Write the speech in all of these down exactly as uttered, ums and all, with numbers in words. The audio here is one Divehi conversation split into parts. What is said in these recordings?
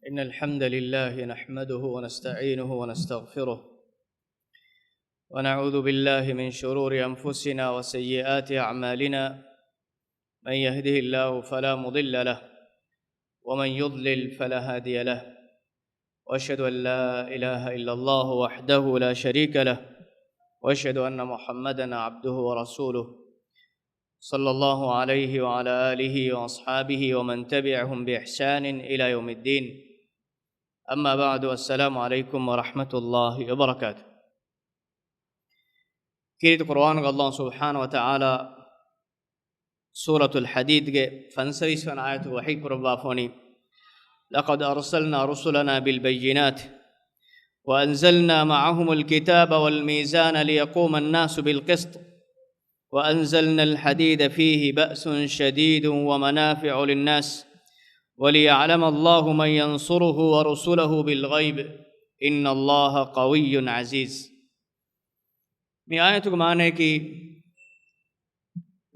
إن الحمد لله نحمده ونستعينه ونستغفره، ونعوذ بالله من شرور أنفسنا وسيئات أعمالنا، من يهده الله فلا مضل له، ومن يضلل فلا هادي له، وأشهد أن لا إله إلا الله وحده لا شريك له، وأشهد أن محمدا عبده ورسوله، صلى الله عليه وعلى آله وأصحابه ومن تبعهم بإحسان إلى يوم الدين. أما بعد، السلام عليكم ورحمة الله وبركاته. ކީރިތި ޤުރުއާނުގަ ﷲ ސުބްޙާނަހޫ ވަތަޢާލާ ސޫރަތުލް ޙަދީދްގެ ފަންސަވީސް ވަނަ އާޔަތުގަ ވަޙީ ކުރައްވާފަ ވަނީ، لقد أرسلنا رسلنا بالبينات وأنزلنا معهم الكتاب والميزان ليقوم الناس بالقسط وأنزلنا الحديد فيه بأس شديد ومنافع للناس وليعلم الله من ينصره ورسله بالغيب إن الله قوي عزيز. މި އާޔަތުގެ މާނަޔަކީ،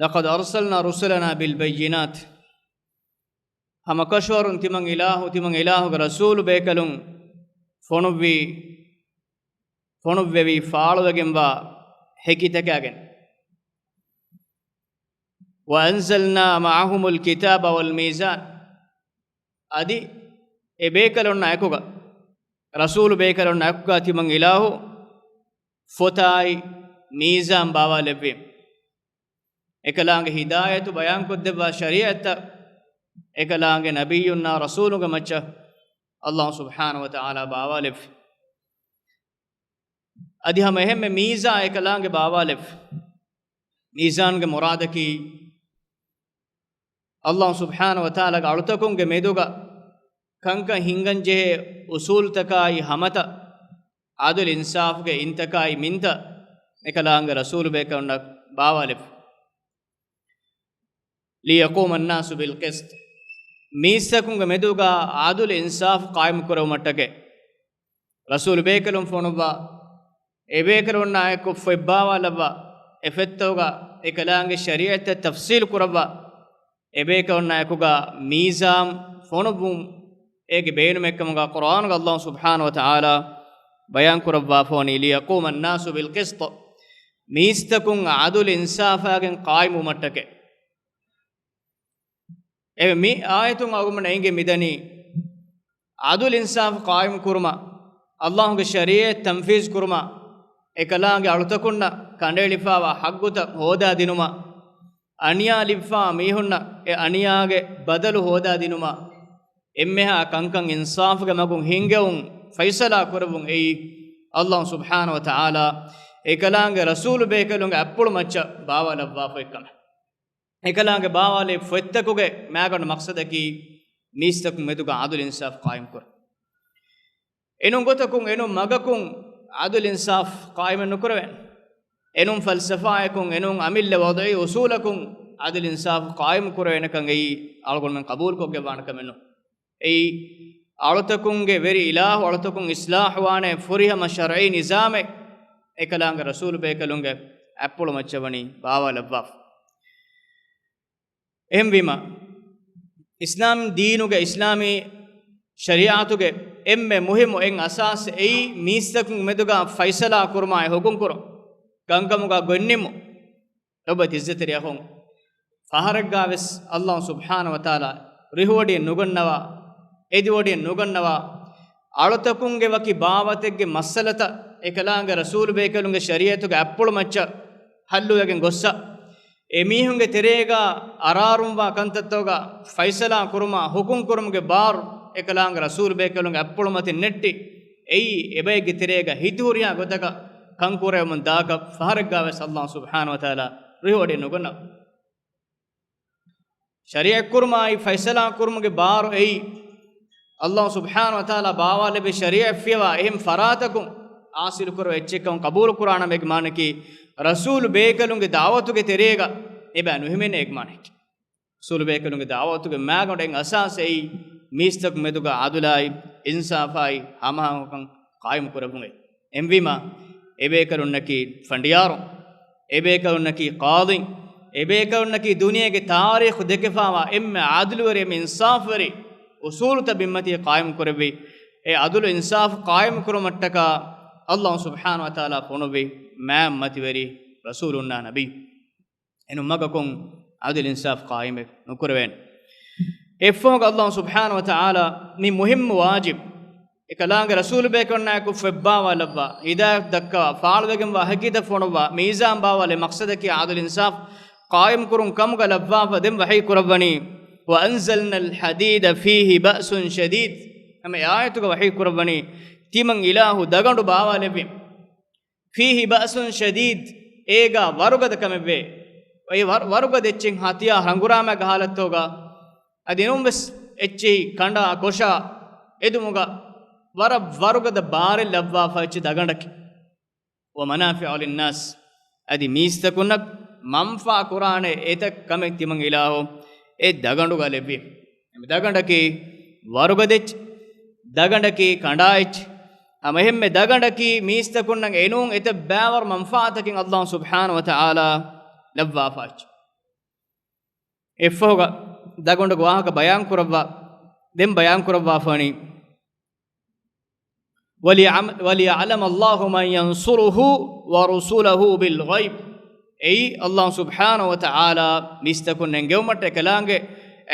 لقد أرسلنا رسلنا بالبينات، ހަމަކަށަވަރުން ތިމަން އިލާހު، ތިމަން އިލާހުގެ ރަސޫލު ބޭކަލުން ފޮނުއްވީ، ފޮނުއްވެވީ ފާޅުވެގެންވާ ހެކިތަކާގެން. وأنزلنا معهم الكتاب والميزان، އަދި އެ ބޭކަލުންނާ އެކުގަ، ރަސޫލު ބޭކަލުންނާ އެކުގަ ތިމަން އިލާހު ފޮތާއި މީޒާން ބާވާލެއްވީ. އެކަލާނގެ ހިދާޔަތު ބަޔާންކޮށްދެއްވާ ޝަރީޢަތްތައް އެކަލާނގެ ނަބިއްޔުންނާ ރަސޫލުންގެ މައްޗަށް ﷲ ސުބްޙާނަހޫ ވަތަޢާލާ ބާވާލެއްވި. އަދި ހަމަ އެހެންމެ މީޒާ އެކަލާނގެ ބާވާލެއްވި. މީޒާންގެ މުރާދަކީ، ﷲ ސުބްޙާނަހޫ ވަތަޢާލާގެ އަޅުތަކުންގެ މެދުގަ ކަންކަން ހިންގަންޖެހޭ އުސޫލުތަކާއި ހަމަތައް، ޢަދުލު އިންސާފުގެ އިންތަކާއި މިންތައް އެކަލާނގެ ރަސޫލު ބޭކަލުންނަށް ބާވާލެއްވި. ليقوم الناس بالقسط، މީސްތަކުންގެ މެދުގަ ޢަދުލު އިންސާފު ޤާއިމު ކުރެވުމަށްޓަކައި. ރަސޫލު ބޭކަލުން ފޮނުއްވާ، އެބޭކަލުންނާއެކު ފޮތްބާވާލައްވާ، އެފޮތްތަކުގަ އެކަލާނގެ ޝަރީޢަތްތައް ތަފްޞީލު ކުރައްވާ، އެބޭކަލުންނާއެކުގަ މީޒާން ފޮނުއްވުން، އޭގެ ބޭނުމެއްކަމުގަ ޤުރުއާނުގަ ﷲ ސުބްޙާނަހޫ ވަތަޢާލާ ބަޔާން ކުރައްވާފަ ވަނީ، ليقوم الناس بالقسط، މީސްތަކުން ޢަދުލު އިންސާފާގެން ޤާއިމުވުމަށްޓަކައި. އެ މި އާޔަތުން އަޅުގަނޑުމެންނަށް އެނގި މިދަނީ، ޢަދުލު އިންސާފު ޤާއިމު ކުރުމަށް، ﷲގެ ޝަރީޢަތް ތަންފީޒު ކުރުމަށް، އެކަލާނގެ އަޅުތަކުންނަށް ކަނޑައެޅިފައިވާ ޙައްޤުތައް ހޯދާދިނުމަށް، އަނިޔާ ލިބިފައިވާ މީހުންނަށް އެ އަނިޔާގެ ބަދަލު ހޯދާދިނުމަށް، އެންމެހާ ކަންކަން އިންސާފުގެ މަގުން ހިންގެވުން، ފައިސަލާ ކުރެވުން އެއީ، ﷲ ސުބްޙާނަހޫ ވަތަޢާލާ އެކަލާނގެ ރަސޫލު ބޭކަލުންގެ އަތްޕުޅު މައްޗަށް ބާވާލައްވާފައި ކަމެއް. އެކަލާނގެ ބާވާލި ފޮތްތަކުގެ މާގަނޑު މަޤްޞަދަކީ، މީސްތަކުން މެދުގަ ޢަދުލު އިންސާފު ޤާއިމު ކުރުން. އެނޫން ގޮތަކުން، އެނޫން މަގަކުން ޢަދުލު އިންސާފު ޤާއިމެއް ނުކުރެވޭނެ. އެނޫން ފަލްސަފާއަކުން، އެނޫން އަމިއްލަ ވަޟުޢީ އުޞޫލަކުން ޢަދުލު އިންސާފު ޤާއިމު ކުރެވޭނެކަން އެއީ އަޅުގަނޑުމެން ޤަބޫލުކޮށްގެންވާނެ ކަމެއް ނޫން. އެއީ އަޅުތަކުންގެ ވެރި އިލާހު، އަޅުތަކުން އިޞްލާޙުވާނެ ފުރިހަމަ ޝަރްޢީ ނިޒާމެއް އެކަލާނގެ ރަސޫލު ބޭކަލުންގެ އަތްޕުޅު މައްޗަށް ވަނީ ބާވާލައްވާފަ. އެހެންވީމަ، އިސްލާމް ދީނުގެ، އިސްލާމީ ޝަރީޢަތުގެ އެންމެ މުހިއްމު އެއް އަސާސް އެއީ، މީސްތަކުން މެދުގަ ފައިސަލާ ކުރުމާއި ޙުކުމް ކުރުން، ކަންކަމުގަ ގޮތްނިންމުން. އެބަ ތިއްޒަތެރި އަޚުން، ފަހަރެއްގަވެސް ﷲ ސުބްޙާނަހޫ ވަތަޢާލާ ރިހުވޮޑިއެއް ނުގަންނަވާ، އެދިވޮޑިއެއް ނުގަންނަވާ، އަޅުތަކުންގެ ވަކި ބާވަތެއްގެ މައްސަލަތައް އެކަލާނގެ ރަސޫލު ބޭކަލުންގެ ޝަރީޢަތުގެ އަތްޕުޅު މައްޗަށް ޙައްލުވެގެން ގޮއްސަ، އެމީހުންގެ ތެރޭގަ އަރާރުންވާ ކަންތައްތަކުގަ ފައިސަލާ ކުރުމާ، ޙުކުމް ކުރުމުގެ ބާރު އެކަލާނގެ ރަސޫލު ބޭކަލުންގެ އަތްޕުޅު މަތިން ނެއްޓި، އެއީ އެބައެއްގެ ތެރޭގަ ހިތުހުރިހާ ގޮތަކަށް ކަން ކުރެވެމުން ދާކަށް ފަހަރެއްގަވެސް ﷲ ސުބްޙާނަހޫ ވަތަޢާލާ ރިހުވޮޑިއެއް ނުގަންނަވާ. ޝަރީޢަތް ކުރުމާއި ފައިސަލާ ކުރުމުގެ ބާރު އެއީ، ﷲ ސުބްޙާނަހޫ ވަތަޢާލާ ބާވާލެއްވި ޝަރީޢަތް ފިޔަވާ އެހެން ފަރާތަކުން ޙާޞިލު ކުރެވޭ އެއްޗެއްކަން ޤަބޫލު ކުރާނަމޭގެ މާނައަކީ، ރަސޫލު ބޭކަލުންގެ ދަޢުވަތުގެ ތެރޭގަ އެބަ ނުހިމެނޭގެ މާނައަކީ. ރަސޫލު ބޭކަލުންގެ ދަޢުވަތުގެ މާގަނޑު އެއް އަސާސް އެއީ، މީސްތަކު މެދުގަ ޢަދުލާއި، އިންސާފާއި، ހަމަހަމަކަން ޤާއިމު ކުރެއްވުމޭ. އެހެންވީމާ، އެބޭކަލުންނަކީ ފަނޑިޔާރުން، އެބޭކަލުންނަކީ ޤާޟީން، އެބޭކަލުންނަކީ ދުނިޔޭގެ ތާރީޚު ދެކެފާވާ އެންމެ ޢާދިލުވެރި، އެންމެ އިންސާފުވެރި އުސޫލުތައް ބިންމަތީ ޤާއިމު ކުރެއްވި. އެ ޢަދުލު އިންސާފު ޤާއިމު ކުރުމަށްޓަކާ ﷲ ސުބްޙާނަހު ވަތަޢާލާ ފޮނުއްވި މާތް މަތިވެރި ރަސޫލުންނާ ނަބީ. އެނޫން މަގަކުން ޢަދުލު އިންސާފު ޤާއިމެއް ނުކުރެވޭނެ. އެއްފަހުގަ ﷲ ސުބްޙާނަހު ވަތަޢާލާ މި މުހިއްމު ވާޖިބު، އެކަލާނގެ ރަސޫލުބޭކަލުންނާއެކު ފޮތްބާވާ ލައްވާ، ހިދާޔަތު ދައްކަވާ، ފާޅުވެގެންވާ ހަޤީޤަތް ފޮނުއްވާ، މީޒާން ބާވާލެ މަޤްޞަދަކީ ޢަދުލު އިންސާފު ޤާއިމު ކުރުން ކަމުގަ ލައްވާފަ ދެން ވަޙީ ކުރައްވަނީ، وأنزلنا الحديد فيه بأس شديد. ހަމަ އެ އާޔަތުގަ ވަޙީ ކުރައްވަނީ، ތިމަން އިލާހު ދަގަނޑު ބާވާލެއްވި. فيه بأس شديد، އޭގަ ވަރުގަދަ ކަމެއްވޭ. އެ ވަރު-، ވަރުގަދަ އެއްޗެއް ހަތިޔާ ރަނގުރާމައިގެ ހާލަތުގަ އަދި ނޫންވެސް އެއްޗެހި ކަނޑާ ކޮށާ އެދުމުގަ ވަރަށް ވަރުގަދަ ބާރެއް ލައްވާފަ އެއްޗެއް ދަގަނޑަކީ. ومنافع للناس، އަދި މީސްތަކުންނަށް މަންފާ ކުރާނެ އެތައް ކަމެއް ތިމަން އިލާހު އެ ދަގަނޑުގަ ލެއްވި. ދަގަނޑަކީ ވަރުގަދަ އެއްޗެއް، ދަގަނޑަކީ ކަނޑާ އެއްޗެއް، ހަމަ އެހެންމެ ދަގަނޑަކީ މީސްތަކުންނަށް އެނޫން އެތައް ބައިވަރު މަންފާތަކެއް ﷲ ސުބްޙާނަހު ވަތަޢާލާ ލައްވާފަ އެއްޗެއް. އެއްފަހުގަ ދަގަނޑުގެ ވާހަކަ ބަޔާން ކުރައްވާ، ދެން ބަޔާން ކުރައްވާފަނީ، وليعم-، وليعلم الله من ينصره ورسله بالغيب. އެއީ، ﷲ ސުބްޙާނަހު ވަތަޢާލާ މީސްތަކުން ނެންގެވުމަށްޓަކާ އެކަލާނގެ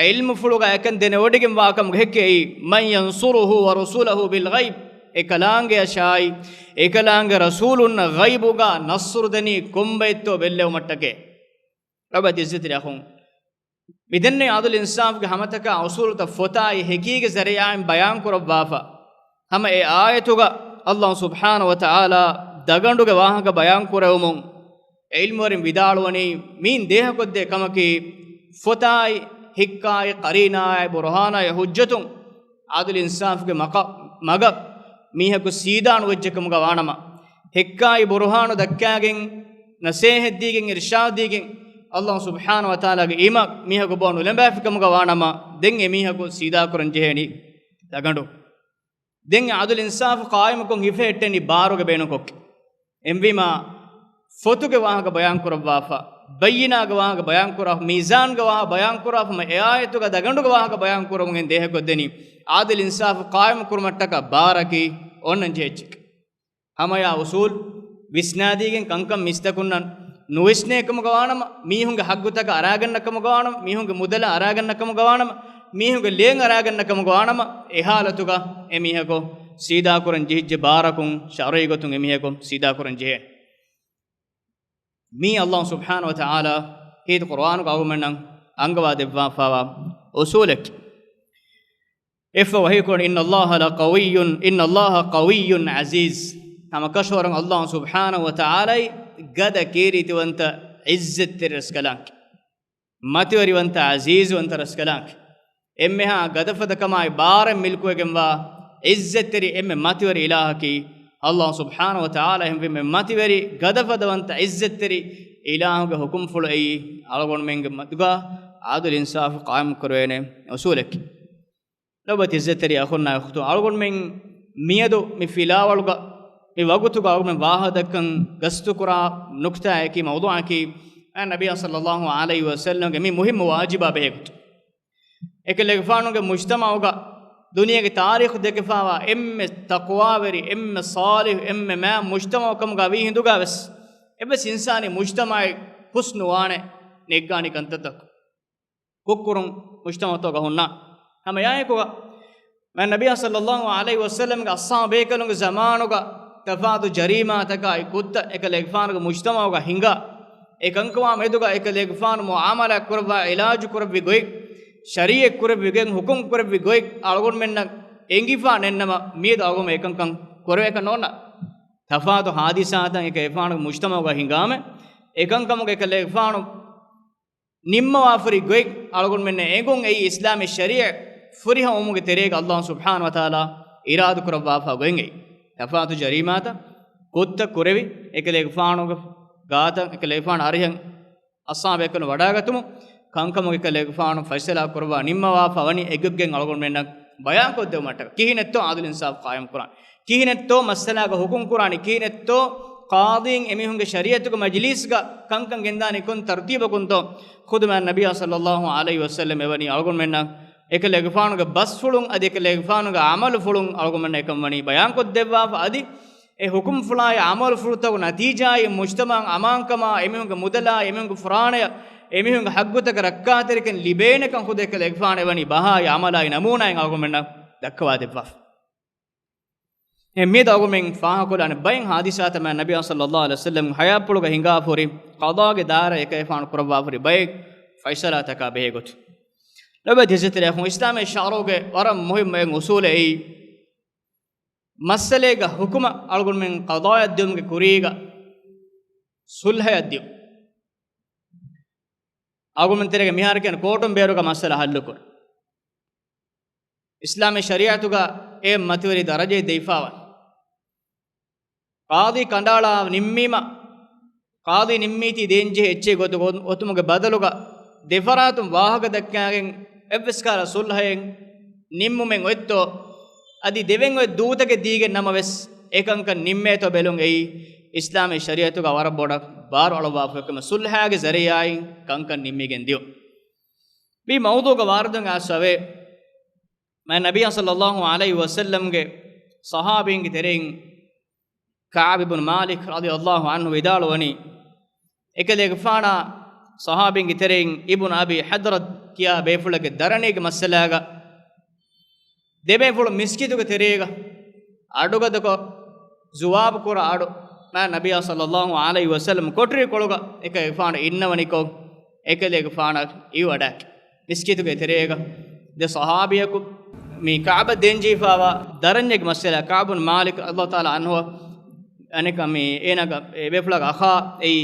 ޢިލްމުފުޅުގަ އެކަން ދެނެވޮޑިގެންވާކަމުގެ ހެއްކެއް، من ينصره ورسله بالغيب. އެކަލާނގެއަށާއި، އެކަލާނގެ ރަސޫލުންނަށް ޣައިބުގަ ނަޞްރު ދެނީ ކޮންބައެއްތޯ ބެއްލެވުމަށްޓަކައި. ރަބަތި އިއްޒަތްތެރި އަޚުން، މިދެންނެވި ޢަދުލު އިންސާފުގެ ހަމަތަކާ އުޞޫލުތައް ފޮތާއި ހެކީގެ ޒަރީޢާއިން ބަޔާން ކުރައްވާފަ. ހަމަ އެ އާޔަތުގަ ﷲ ސުބްޙާނަހު ވަތަޢާލާ ދަގަނޑުގެ ވާހަކަ ބަޔާން ކުރެވުމުން، އެ ޢިލްމުވެރިން ވިދާޅުވަނީ، މީން ދޭހަކޮށްދޭ ކަމަކީ، ފޮތާއި ހިއްކާއި ޤަރީނާއާއި ބުރުހާނާއި ޙުއްޖަތުން ޢަދުލު އިންސާފުގެ މަޤަ-، މަގަށް މީހަކު ސީދާ ނުވެއްޖެ ކަމުގަ ވާނަމަ، ހެއްކާއި ބުރުހާނު ދައްކާގެން، ނަސޭހަތްދީގެން، އިރްޝާދުދީގެން، ﷲ ސުބްޙާނަހު ވަތަޢާލާގެ އިމަށް މީހަކު ބޯ ނުލަނބާފި ކަމުގަ ވާނަމަ، ދެން އެ މީހަކު ސީދާކުރަން ޖެހޭނީ ދަގަނޑު. ދެން އެ ޢަދުލު އިންސާފު ޤާއިމުކޮށް ހިފެހެއްޓެނީ ބާރުގެ ބޭނުންކޮށްގެން. އެހެންވީމާ، ފޮތުގެ ވާހަކަ ބަޔާން ކުރައްވާފަ، ބައްޔިނާގެ ވާހަކަ ބަޔާން ކުރާފަ، މީޒާންގެ ވާހަކަ ބަޔާން ކުރާފަ، އެ އާޔަތުގަ ދަގަނޑުގެ ވާހަކަ ބަޔާން ކުރަމުން އެން ދޭހަކޮށްދެނީ، ޢަދުލު އިންސާފު ޤާއިމު ކުރުމަށްޓަކާ ބާރަކީ އޮންނަން ޖެހޭ އެއްޗެއް. ހަމަޔާ އުޞޫލު ވިސްނާދީގެން ކަންކަން މީސްތަކުންނަށް ނުވިސްނޭ ކަމުގަ ވާނަމަ، މީހުންގެ ޙައްޤުތަކަށް އަރާގަންނަ ކަމުގަ ވާނަމަ، މީހުންގެ މުދަލަށް އަރާގަންނަ ކަމުގަ ވާނަމަ، މީހުންގެ ލޭން އަރާގަންނަ ކަމުގަ ވާނަމަ، އެ ޙާލަތުގަ އެ މީހަކު ސީދާކުރަން ޖެހިއްޖެ ބާރަކުން ޝަރުޢީގޮތުން އެ މީހަކު ސީދާކުރަން ޖެހޭނެ. މީ ﷲ ސުބްޙާނަހު ވަތަޢާލާ ހިތް ޤުރުއާނުގަ އަޅުގަނޑުމެންނަށް އަންގަވާ ދެއްވާފައިވާ އުޞޫލެކޭ. އެއްފަ ވަޙީކުރަން، إن الله لقوي، إن الله قوي عزيز. ހަމަކަށަވަރުން ﷲ ސުބްޙާނަހު ވަތަޢާލާއީ ގަދަ ކީރިތިވަންތަ ޢިއްޒަތްތެރި ރަސްކަލާނގެ، މަތިވެރިވަންތަ ޢަޒީޒުވަންތަ ރަސްކަލާނގެ. އެންމެހާ ގަދަފަދަކަމާއި ބާރެއް މިލްކުވެގެންވާ ޢިއްޒަތްތެރި އެންމެ މަތިވެރި އިލާހަކީ ﷲ ސުބްޙާނަހު ވަތަޢާލާ. އެހެންވީމަ މަތިވެރި ގަދަފަދަވަންތަ ޢިއްޒަތްތެރި އިލާހުގެ ޙުކުމްފުޅު އެއީ އަޅުގަނޑުމެންގެ މަތިގަ ޢަދުލު އިންސާފު ޤާއިމު ކުރެވޭނެ އުޞޫލެކޭ. ރަބަތި އިއްޒަތްތެރި އަޚުންނާ އުޚްތުން، އަޅުގަނޑުމެން މިއަދު މި ފިލާވަޅުގަ މި ވަގުތުގަ އަޅުގަނޑުމެން ވާހަކަދައްކަން ގަސްތުކުރާ ނުކްތާއަކީ މައުޟޫޢަކީ، އަން ނަބިއްޔާ ޞައްލައްލާހު ޢަލައިހި ވަސައްލަމްގެ މި މުހިއްމު ވާޖިބާ ބެހޭގޮތުން. އެކަލޭގެފާނުގެ މުޖްތަމަޢުގަ ދުނިޔޭގެ ތާރީޚު ދެކެފާވާ އެންމެ ތަޤްވާވެރި، އެންމެ ޞާލިޙު، އެންމެ މާތް މުޖްތަމަޢު ކަމުގަ ވީ ހިނދުގަ ވެސް އެއްވެސް އިންސާނީ މުޖްތަމަޢެއް ހުސް ނުވާނެ ނެއްގާނީ ކަންތައްތަކުން. ކުށްކުރުން މުޖްތަމަޢުތަކުގަ ހުންނާނެ. ހަމައެއާއެކުގަ މާތް ނަބިއްޔާ ޞައްލައްލާހު ޢަލައިހި ވަސައްލަމްގެ އަޞްޙާބު ބޭކަލުންގެ ޒަމާނުގަ ތަފާތު ޖަރީމާތަކާއި ކުށްތައް އެކަލޭގެފާނުގެ މުޖްތަމަޢުގަ ހިނގާ، އެ ކަންކަމާ މެދުގަ އެކަލޭގެފާނު މުޢާމަލާތް ކުރައްވާ، ޢިލާޖު ކުރެއްވި ގޮތް، ޝަރީޢަތް ކުރެއްވި ގޮތް، ޙުކުމް ކުރެއްވި ގޮތް އަޅުގަނޑުމެންނަށް އެނގިފާ ނެތްނަމަ، މިއަދު އަޅުގަނޑުމެން އެކަންކަން ކުރެވޭކަށް ނޯންނާނެ. ތަފާތު ޙާދިސާތައް އެކަލޭގެފާނުގެ މުޖްތަމަޢުގަ ހިނގާމެ، އެކަންކަމުގަ އެކަލޭގެފާނު ނިންމަވާފަރި ގޮތް އަޅުގަނޑުމެންނަށް އެނގުން އެއީ އިސްލާމީ ޝަރީޢަތް ފުރިހަމަވުމުގެ ތެރޭގަ ﷲ ސުބްޙާނަހު ވަތަޢާލާ އިރާދަ ކުރައްވާފަ ގޮތް އެއީ. ތަފާތު ޖަރީމާތައް ކުށްތައް ކުރެވި، އެކަލޭގެފާނުގެ ގާތަށް އެކަލޭގެފާނު އަރިހަށް އަޞްޙާބު ބޭކަލުން ވަޑާގަތުމުން، ކަންކަމުގެ އެކަލޭގެފާނު ފައިސަލާ ކުރައްވާ ނިންމަވާފަ ވަނީ އެގޮތްގެން އަޅުގަނޑުމެންނަށް ބަޔާންކޮށްދެވުމަށްޓަކައި. ކިހިނެއްތޯ ޢަދުލު އިންސާފު ޤާއިމު ކުރާނީ؟ ކިހިނެއްތޯ މައްސަލާގަ ޙުކުމް ކުރާނީ؟ ކިހިނެއްތޯ ޤާޟީން އެމީހުންގެ ޝަރީޢަތުގެ މަޖިލީސްގަ ކަންކަން ގެންދާނީ ކޮން ތަރުތީބަކުންތޯ؟ ޚުދު މާތް ނަބިއްޔާ ޞައްލައްލާހު ޢަލައިހި ވަސައްލަމް އެވަނީ އަޅުގަނޑުމެންނަށް އެކަލޭގެފާނުގެ ބަސްފުޅުން އަދި އެކަލޭގެފާނުގެ އަމަލުފުޅުން އަޅުގަނޑުމެންނަށް އެކަން ވަނީ ބަޔާންކޮށްދެއްވާފަ. އަދި އެ ހުކުމްފުޅާއި އަމަލުފުޅުތަކުގެ ނަތީޖާއިން މުޖްތަމަޢަށް އަމާންކަމާ، އެމީހުންގެ މުދަލާއި، އެމީހުންގެ ފުރާނަޔަށް، އެމީހުންގެ ޙައްޤުތަކަށް ރައްކާތެރިކަން ލިބޭނެކަން ޚުދު އެކަލޭގެފާނު އެވަނީ ބަހާއި އަމަލާއި ނަމޫނާއިން އަޅުގަނޑުމެންނަށް ދައްކަވާދެއްވާފަ. އެހެން މިއަދު އަޅުގަނޑުމެން ފާހަގަކޮށްލާނެ ބައެއް ޙާދިސާތައް މާތް ނަބިއްޔާ ޞައްލައްލާހު ޢަލައިހި ވަސައްލަމް ޙަޔާތްޕުޅުގަ ހިނގާފަ ހުރި ޤަޟާގެ ދާއިރާ އެކަލޭގެފާނު ކުރައްވާފަ ހުރި ބައެއް ފައިޞަލާތަކާ ބެހޭގޮތުން. ލޮބުވެތި ޢިއްޒަތްތެރިޔާ އިސްލާމީ ޝަރުޢުގެ ވަރަށް މުހިއްމު އެއް އުޞޫލެއް އެއީ، މައްސަލައެއްގަ ޙުކުމަށް އަޅުގަނޑުމެން ޤަޟާއަށް ދިއުމުގެ ކުރީގަ ޞުލްޙަޔަށް ދިއުން. އަޅުގަނޑުމެން ތެރޭގަ މިހާރު ކިޔަން ކޯޓުން ބޭރުގަ މައްސަލަ ޙައްލުކުރުން. އިސްލާމީ ޝަރީޢަތުގަ އެ މަތިވެރި ދަރަޖައެއް ދެވިފައިވާ. ޤާޟީ ކަނޑައަޅާ ނިންމީމަ، ޤާޟީ ނިންމީތީ ދޭންޖެހޭ އެއްޗެއް ގޮތުގަ އޮތުމުގެ ބަދަލުގަ ދެފަރާތުން ވާހަކަ ދައްކާގެން އެއްވެސް ކަހަލަ ޞުލްޙައެއް ނިންމުމެއް އޮތްތޯ، އަދި ދެވެން އޮތް ދޫތަކެއް ދީގެން ނަމަވެސް އެކަންކަން ނިންމޭތޯ ބެލުން އެއީ އިސްލާމީ ޝަރީޢަތުގަ ވަރަށް ބޮޑަށް ބާރު އަޅުއްވާފަ އެކަމަށް ޞުލްޙާގެ ޒަރީޢާއިން ކަންކަން ނިންމިގެން ދިޔުން. މި މައުޟޫޢުގަ ވާރިދުވެގެން އައިސްފަވޭ، މާތް ނަބިއްޔާ ޞައްލައްލާހު ޢަލައިހި ވަސައްލަމްގެ ޞަޙާބީންގެ ތެރެއިން ކަޢްބު ބިން މާލިކް ރަޟިޔައްލާހު ޢަންހު ވިދާޅުވަނީ، އެކަލޭގެފާނާ ޞަޙާބީންގެ ތެރެއިން އިބްނު އަބީ ޙަޟްރަތް ކިޔާ ބޭފުޅެއްގެ ދަރަނީގެ މައްސަލާގަ ދެބޭފުޅުން މިސްކިތުގެ ތެރޭގަ އަޑުގަދަކޮށް ޖުވާބު ކުރާ އަޑު މާތް ނަބިއްޔާ ޞައްލައްލާހު ޢަލައިހި ވަސައްލަމް ކޮޓަރި ކޮޅުގަ އެކަލޭގެފާނު އިންނަވަނިކޮށް، އެކަލޭގެފާނަށް އިވިވަޑާއި މިސްކިތުގެ ތެރޭގަ ދެ ޞަޙާބީއަކު މި ކަޢްބަށް ދޭންޖެހިފައިވާ ދަރަންޏެއްގެ މައްސަލަ، ކަޢްބު ބިން މާލިކް ރަޟިޔައްލާހު ތަޢާލާ ޢަންހު އަނެކަ މި އޭނާގެ އެބޭފުޅާގެ އަޚާ އެއީ،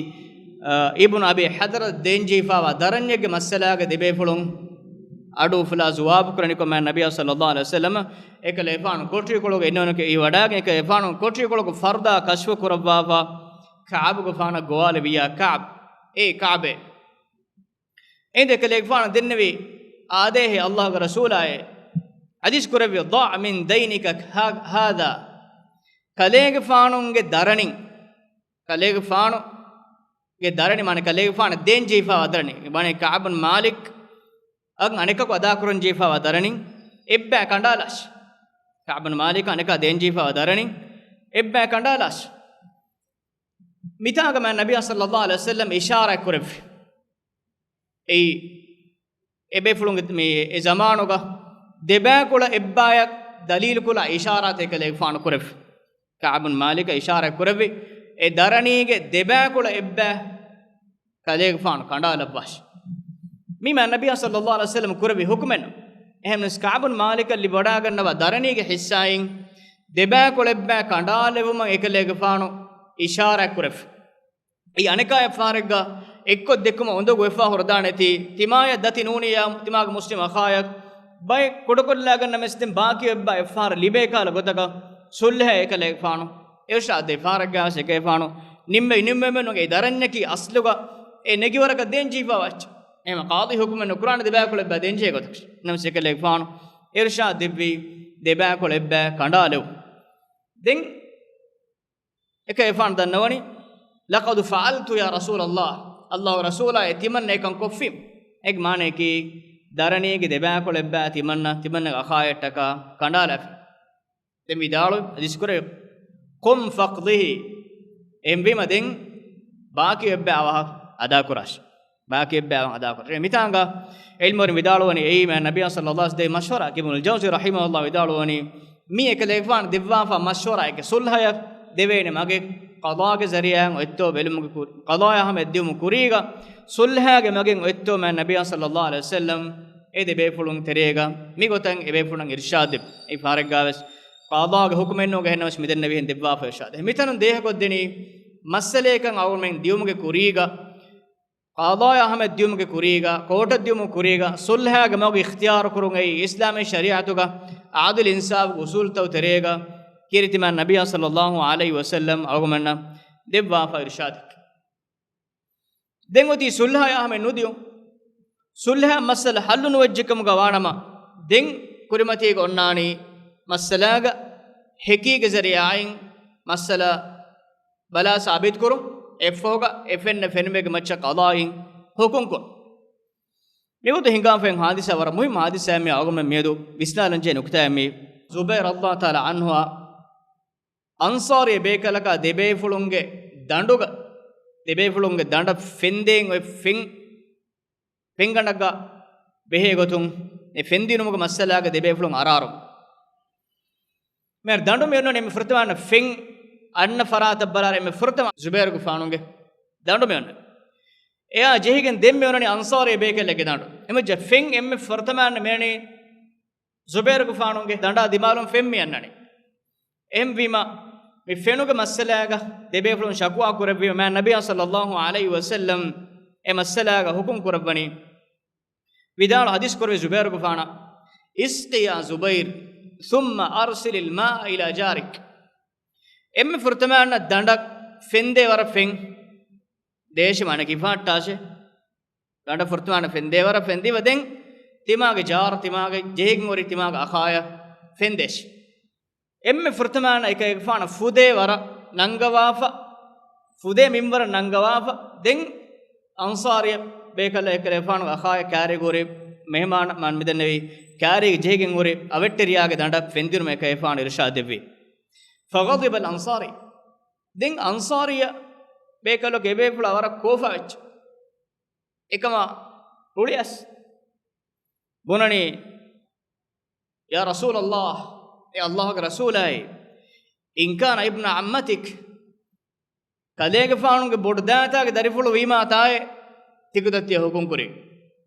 އަ، އިބްނު އަބީ ޙަޟްރަތް ދޭންޖެހިފައިވާ ދަރަންޏެއްގެ މައްސަލާގަ ދެބޭފުޅުން އަޑު އުފުލާ ޖުވާބު ކުރަނިކޮށް މާތް ނަބިއްޔާ ޞައްލައްލާހު ޢަލައިހި ވަސައްލަމަ އެކަލޭގެފާނު ކޮޓަރި ކޮޅުގަ އިންނަވަނިކޮށް އިވިވަޑާގެން އެކަލޭގެފާނު ކޮޓަރި ކޮޅުގެ ފަރުދާ ކަޝްފު ކުރައްވާފަ ކަޢްބުގެފާނަށް ގޮވާލެއްވިއްޔާ ކަޢްބް، އޭ ކަޢްބޭ. އެހިނދު އެކަލޭގެފާނު ދެންނެވި އާދޭހޭ ﷲގެ ރަސޫލާއޭ، ޙަދީޘް ކުރެއްވި، ضع من دينك ها-، هذا، ކަލޭގެފާނުގެ ދަރަނިން، ކަލޭގެފާނުގެ ދަރަނި މާނަ ކަލޭގެފާނަށް ދޭން ޖެހިފައިވާ ދަރަނި، މާނަ ކަޢްބު ބިން މާލިކް އަށް އަނެކަކު އަދާ ކުރަން ޖެހިފައިވާ ދަރަނިން އެއްބައި ކަނޑާލާށި. ކަޢްބު ބިން މާލިކަށް އަނެކާ ދޭން ޖެހިފައިވާ ދަރަނިން އެއްބައި ކަނޑާލާށި. މިތާގަ މާތް ނަބިއްޔާ ޞައްލައްލާހު ޢަލައިހި ވަސައްލަމް އިޝާރާތް ކުރެއްވި. އެއީ، އެބޭފުޅުންގެ މި އެ ޒަމާނުގަ ދެބައިކުޅަ އެއްބައަށް ދަލީލުކުރާ އިޝާރާތެއް ކަލޭގެފާނު ކުރެއްވި. ކަޢްބު ބިން މާލިކަށް އިޝާރާތް ކުރެއްވި، އެ ދަރަނީގެ ދެބައިކުޅަ އެއްބައި ކަލޭގެފާނު ކަނޑާލައްވާށި. މީ މާތް ނަބިއްޔާ ޞައްލައްލާހު ޢަލައިހި ވަސައްލަމް ކުރެއްވި ޙުކުމެއް ނޫން. އެހެނަސް ކަޢްބު ބިން މާލިކަށް ލިބިވަޑައިގަންނަވާ ދަރަނީގެ ޙިއްޞާއިން ދެބައިކުޅަ އެއްބައި ކަނޑާލެވުމަށް އެކަލޭގެފާނު އިޝާރާތް ކުރެއްވި. އެއީ އަނެކާ އެއްފަހަރެއްގަ އެއްކޮށް ދެއްކުމަށް އުނދަގޫ އެއްފަހަރު ހުރެދާނެތީ، ތިމާޔަށް ދަތި ނޫނިއްޔާ، ތިމާގެ މުސްލިމް އަޚާޔަށް ބައެއް ކުޑަކޮށްލާގަންނަމެސް ދެން ބާކީ އެއްބައި އެއްފަހަރު ލިބޭ ކަހަލަ ގޮތަކަށް ޞުލްޙައެއް އެކަލޭގެފާނު އިރުޝާދު ދެއްވި. އެއްފަހަރެއްގަ އެކަލޭގެފާނު ނިންމެ، ނިންމެވެމެއް ނޫން، އެ ދަރަންޏަކީ އަސްލުގަ އެ ނެގިވަރަކަށް ދޭން ޖެހިފައިވާ އެއްޗެއް. އެހެން ޤާޟީ ޙުކުމެއް ނުކުރާނެ ދެބައިކުޅަ އެއްބައި ދޭން ޖެހޭ ގޮތަކަށް. ނަމަވެސް އެކަލޭގެފާނު އިރުޝާދު ދެއްވީ ދެބައިކުޅަ އެއްބައި ކަނޑާލެވުން. ދެން އެކަލޭގެފާނު ދަންނަވަނީ، لقد فعلت يا رسول الله، ﷲގެ ރަސޫލާ އެ ތިމަންނަ އެކަން ކޮށްފި. އޭގެ މާނައަކީ، ދަރަނީގެ ދެބައިކުޅަ އެއްބައި ތިމަންނަ، ތިމަންނަގެ އަޚާޔަށްޓަކާ ކަނޑާލާފި. ދެން ވިދާޅުވި، ޙަދީޘް ކުރެވި، قم فاقضه، އެހެންވީމަ ދެން ބާކީ އެއްބައި އަވަހަށް އަދާކުރާށި. ބާކީ އެއްބައި އަވަހަށް އަދާކުރާށި. މިތާނގަ ޢިލްމުވެރިން ވިދާޅުވަނީ އެއީ މާތް ނަބިއްޔާ ޞައްލައްލާހު ޢަލައިހި ވަސައްލަމް މަޝްވަރާ، އިބްނުލް ޖައުޒީ ރަޙިމަހުﷲ ވިދާޅުވަނީ، މީ އެކަލޭގެފާނު ދެއްވާފަ މަޝްވަރާއެކޭ، ޞުލްޙަޔަށް ދެވޭނެ މަގެއް ޤަޟާގެ ޒަރީޢާއިން އޮތްތޯ ބެލުމުގެ ކުރި، ޤަޟާޔާ ހަމަ ދިއުމު ކުރީގަ، ޞުލްޙާގެ މަގެއް އޮތްތޯ މާތް ނަބިއްޔާ ޞައްލައްލާހު ޢަލައިހި ވަސައްލަމް އެ ދެބޭފުޅުން ތެރޭގަ މިގޮތަށް އެބޭފުޅުން އިރުޝާދު ދެއްވި. އެއީ އެއްފަހަރެއްގަވެސް ޤަޟާގެ ޙުކުމެއް ނޫން، އެހެންނަމަވެސް މިދެންނެވިހެން ދެއްވާފަ އިރުޝާދު. މިތަނުން ދޭހަކޮށްދިނީ މައްސަލައެއް ކަން އަޅުގަނޑުމެން ދިއުމުގެ ކުރީގަ، ޤަޟާޔާ ހަމަ ދިއުމުގެ ކުރީގަ، ކޯޓަށް ދިއުމުގެ ކުރީގަ، ޞުލްޙާގެ މަގު އިޚްތިޔާރު ކުރުން އެއީ އިސްލާމީ ޝަރީޢަތުގަ ޢަދުލު އިންސާފުގެ އުޞޫލުތައް ތެރޭގަ ކީރިތި މާތް ނަބިއްޔާ ޞައްލައްލާހު ޢަލައިހި ވަސައްލަމް އަޅުގަނޑުމެންނަށް ދެއްވާފަ އިރުޝާދެއް. ދެން އޮތީ ޞުލްޙަޔާ ހަމަ ނުދިއުން. ޞުލްޙަ މައްސަލަ ޙައްލު ނުވެއްޖެކަމުގަ ވާނަމަ، ދެން ކުރިމަތީގަ އޮންނާނީ މައްސަލާގަ ހެކީގެ ޒަރީޢާއިން މައްސަލަ ބަލާ ސާބިތުކުރުން، އެއަށްފަހުގަ އެ ފެންނަ ފެނުމެއްގެ މައްޗަށް ޤަޟާއިން ޙުކުމްކުރުން. މިވަގުތު ހިނގާފައި ހާދިސާ ވަރަށް މުހިއްމު ހާދިސާއެއް. މި އަޅުގަނޑުމެން މިއަދު ވިސްނާލަންޖެހޭ ނުކުތާއެއް. މި ޒުބައިރު ރަޟިޔަﷲ ތަޢާލާ ޢަންހުއާ އަންޞާރީ ބޭކަލަކާ ދެބޭފުޅުންގެ ދަނޑުގަ، ދެބޭފުޅުންގެ ދަނޑަށް ފެންދޭން އޮތް ފެން، ފެންގަނޑަކާ ބެހޭ ގޮތުން އެ ފެންދިނުމުގެ މައްސަލާގަ ދެބޭފުޅުން އަރާރު. މި ދަނޑު މި އޮންނަނީ އެންމެ ފުރަތަމަ ފެން އަންނަ ފަރާތަށް ބަލާއިރު އެންމެ ފުރަތަމަ ޒުބައިރުގެފާނުގެ ދަނޑު މި އޮންނަނީ. އެއާ ޖެހިގެން ދެން މި އޮންނަނީ އަންޞާރީ ބޭކަލެއްގެ ދަނޑު. އެމަޖާ ފެން އެންމެ ފުރަތަމަ އަންނަ މި އޮންނަނީ ޒުބައިރުގެފާނުގެ ދަނޑާ ދިމާލުން ފެން މި އަންނަނީ. އެހެންވީމަ، މި ފެނުގެ މައްސަލާގަ ދެބޭފުޅުން ޝަކުވާ ކުރެއްވީމަ، މާތް ނަބިއްޔާ ޞައްލައްލާހު ޢަލައިހި ވަސައްލަމް އެ މައްސަލާގަ ހުކުމް ކުރައްވަނީ، ވިދާޅު ޙަދީޘް ކުރެއްވި ޒުބައިރުގެފާނަށް، "اسق يا زبير، ثم أرسل الماء إلى جارك." އެންމެ ފުރަތަމަ އަންނަ ދަނޑަށް ފެންދޭ ވަރަށް ފެން ދޭށޭ، މާނަ ކި ފާއްޓާށޭ. ދަނޑަށް ފުރަތަމަ އަންނަ ފެންދޭ ވަރަށް ފެންދީފަ ދެން ތިމާގެ ޖާރު، ތިމާގެ ޖެހިގެން ހުރި ތިމާގެ އަޚާޔަށް ފެންދޭށޭ. އެންމެ ފުރަތަމަ އަންނަ އެކަލޭގެފާނަށް ފުދޭ ވަރަށް ނަންގަވާފަ، ފުދޭ މިންވަރަށް ނަންގަވާފަ، ދެން އަންޞާރީ ބޭކަލަށް އެކަލޭގެފާނު އަޚާޔަށް ކާރި ހުރި މެހެމާނަށް މާނަ މިދެންނެވި ކާރި ޖެހިގެން ހުރި އަވެއްޓެރިޔާގެ ދަނޑަށް ފެންދިނުމަށް އެކަލޭގެފާނު އިރުޝާދު ދެއްވި. فغضب الأنصاري. ދެން އަންޞާރީ ބޭކަލަކު އެބޭފުޅާ ވަރަށް ކޯފާ ވެއްޖެ. އެކަމާ ރުޅިއަސް ބުނަނީ، "يا رسول الله، އޭ ﷲ ގެ ރަސޫލާއޭ، إن كان ابن عمتك، ކަލޭގެފާނުގެ ބޮޑުދައިތާގެ ދަރިފުޅު ވީމާ ތާއޭ، ތިކުދައްތި ހުކުމް ކުރީ."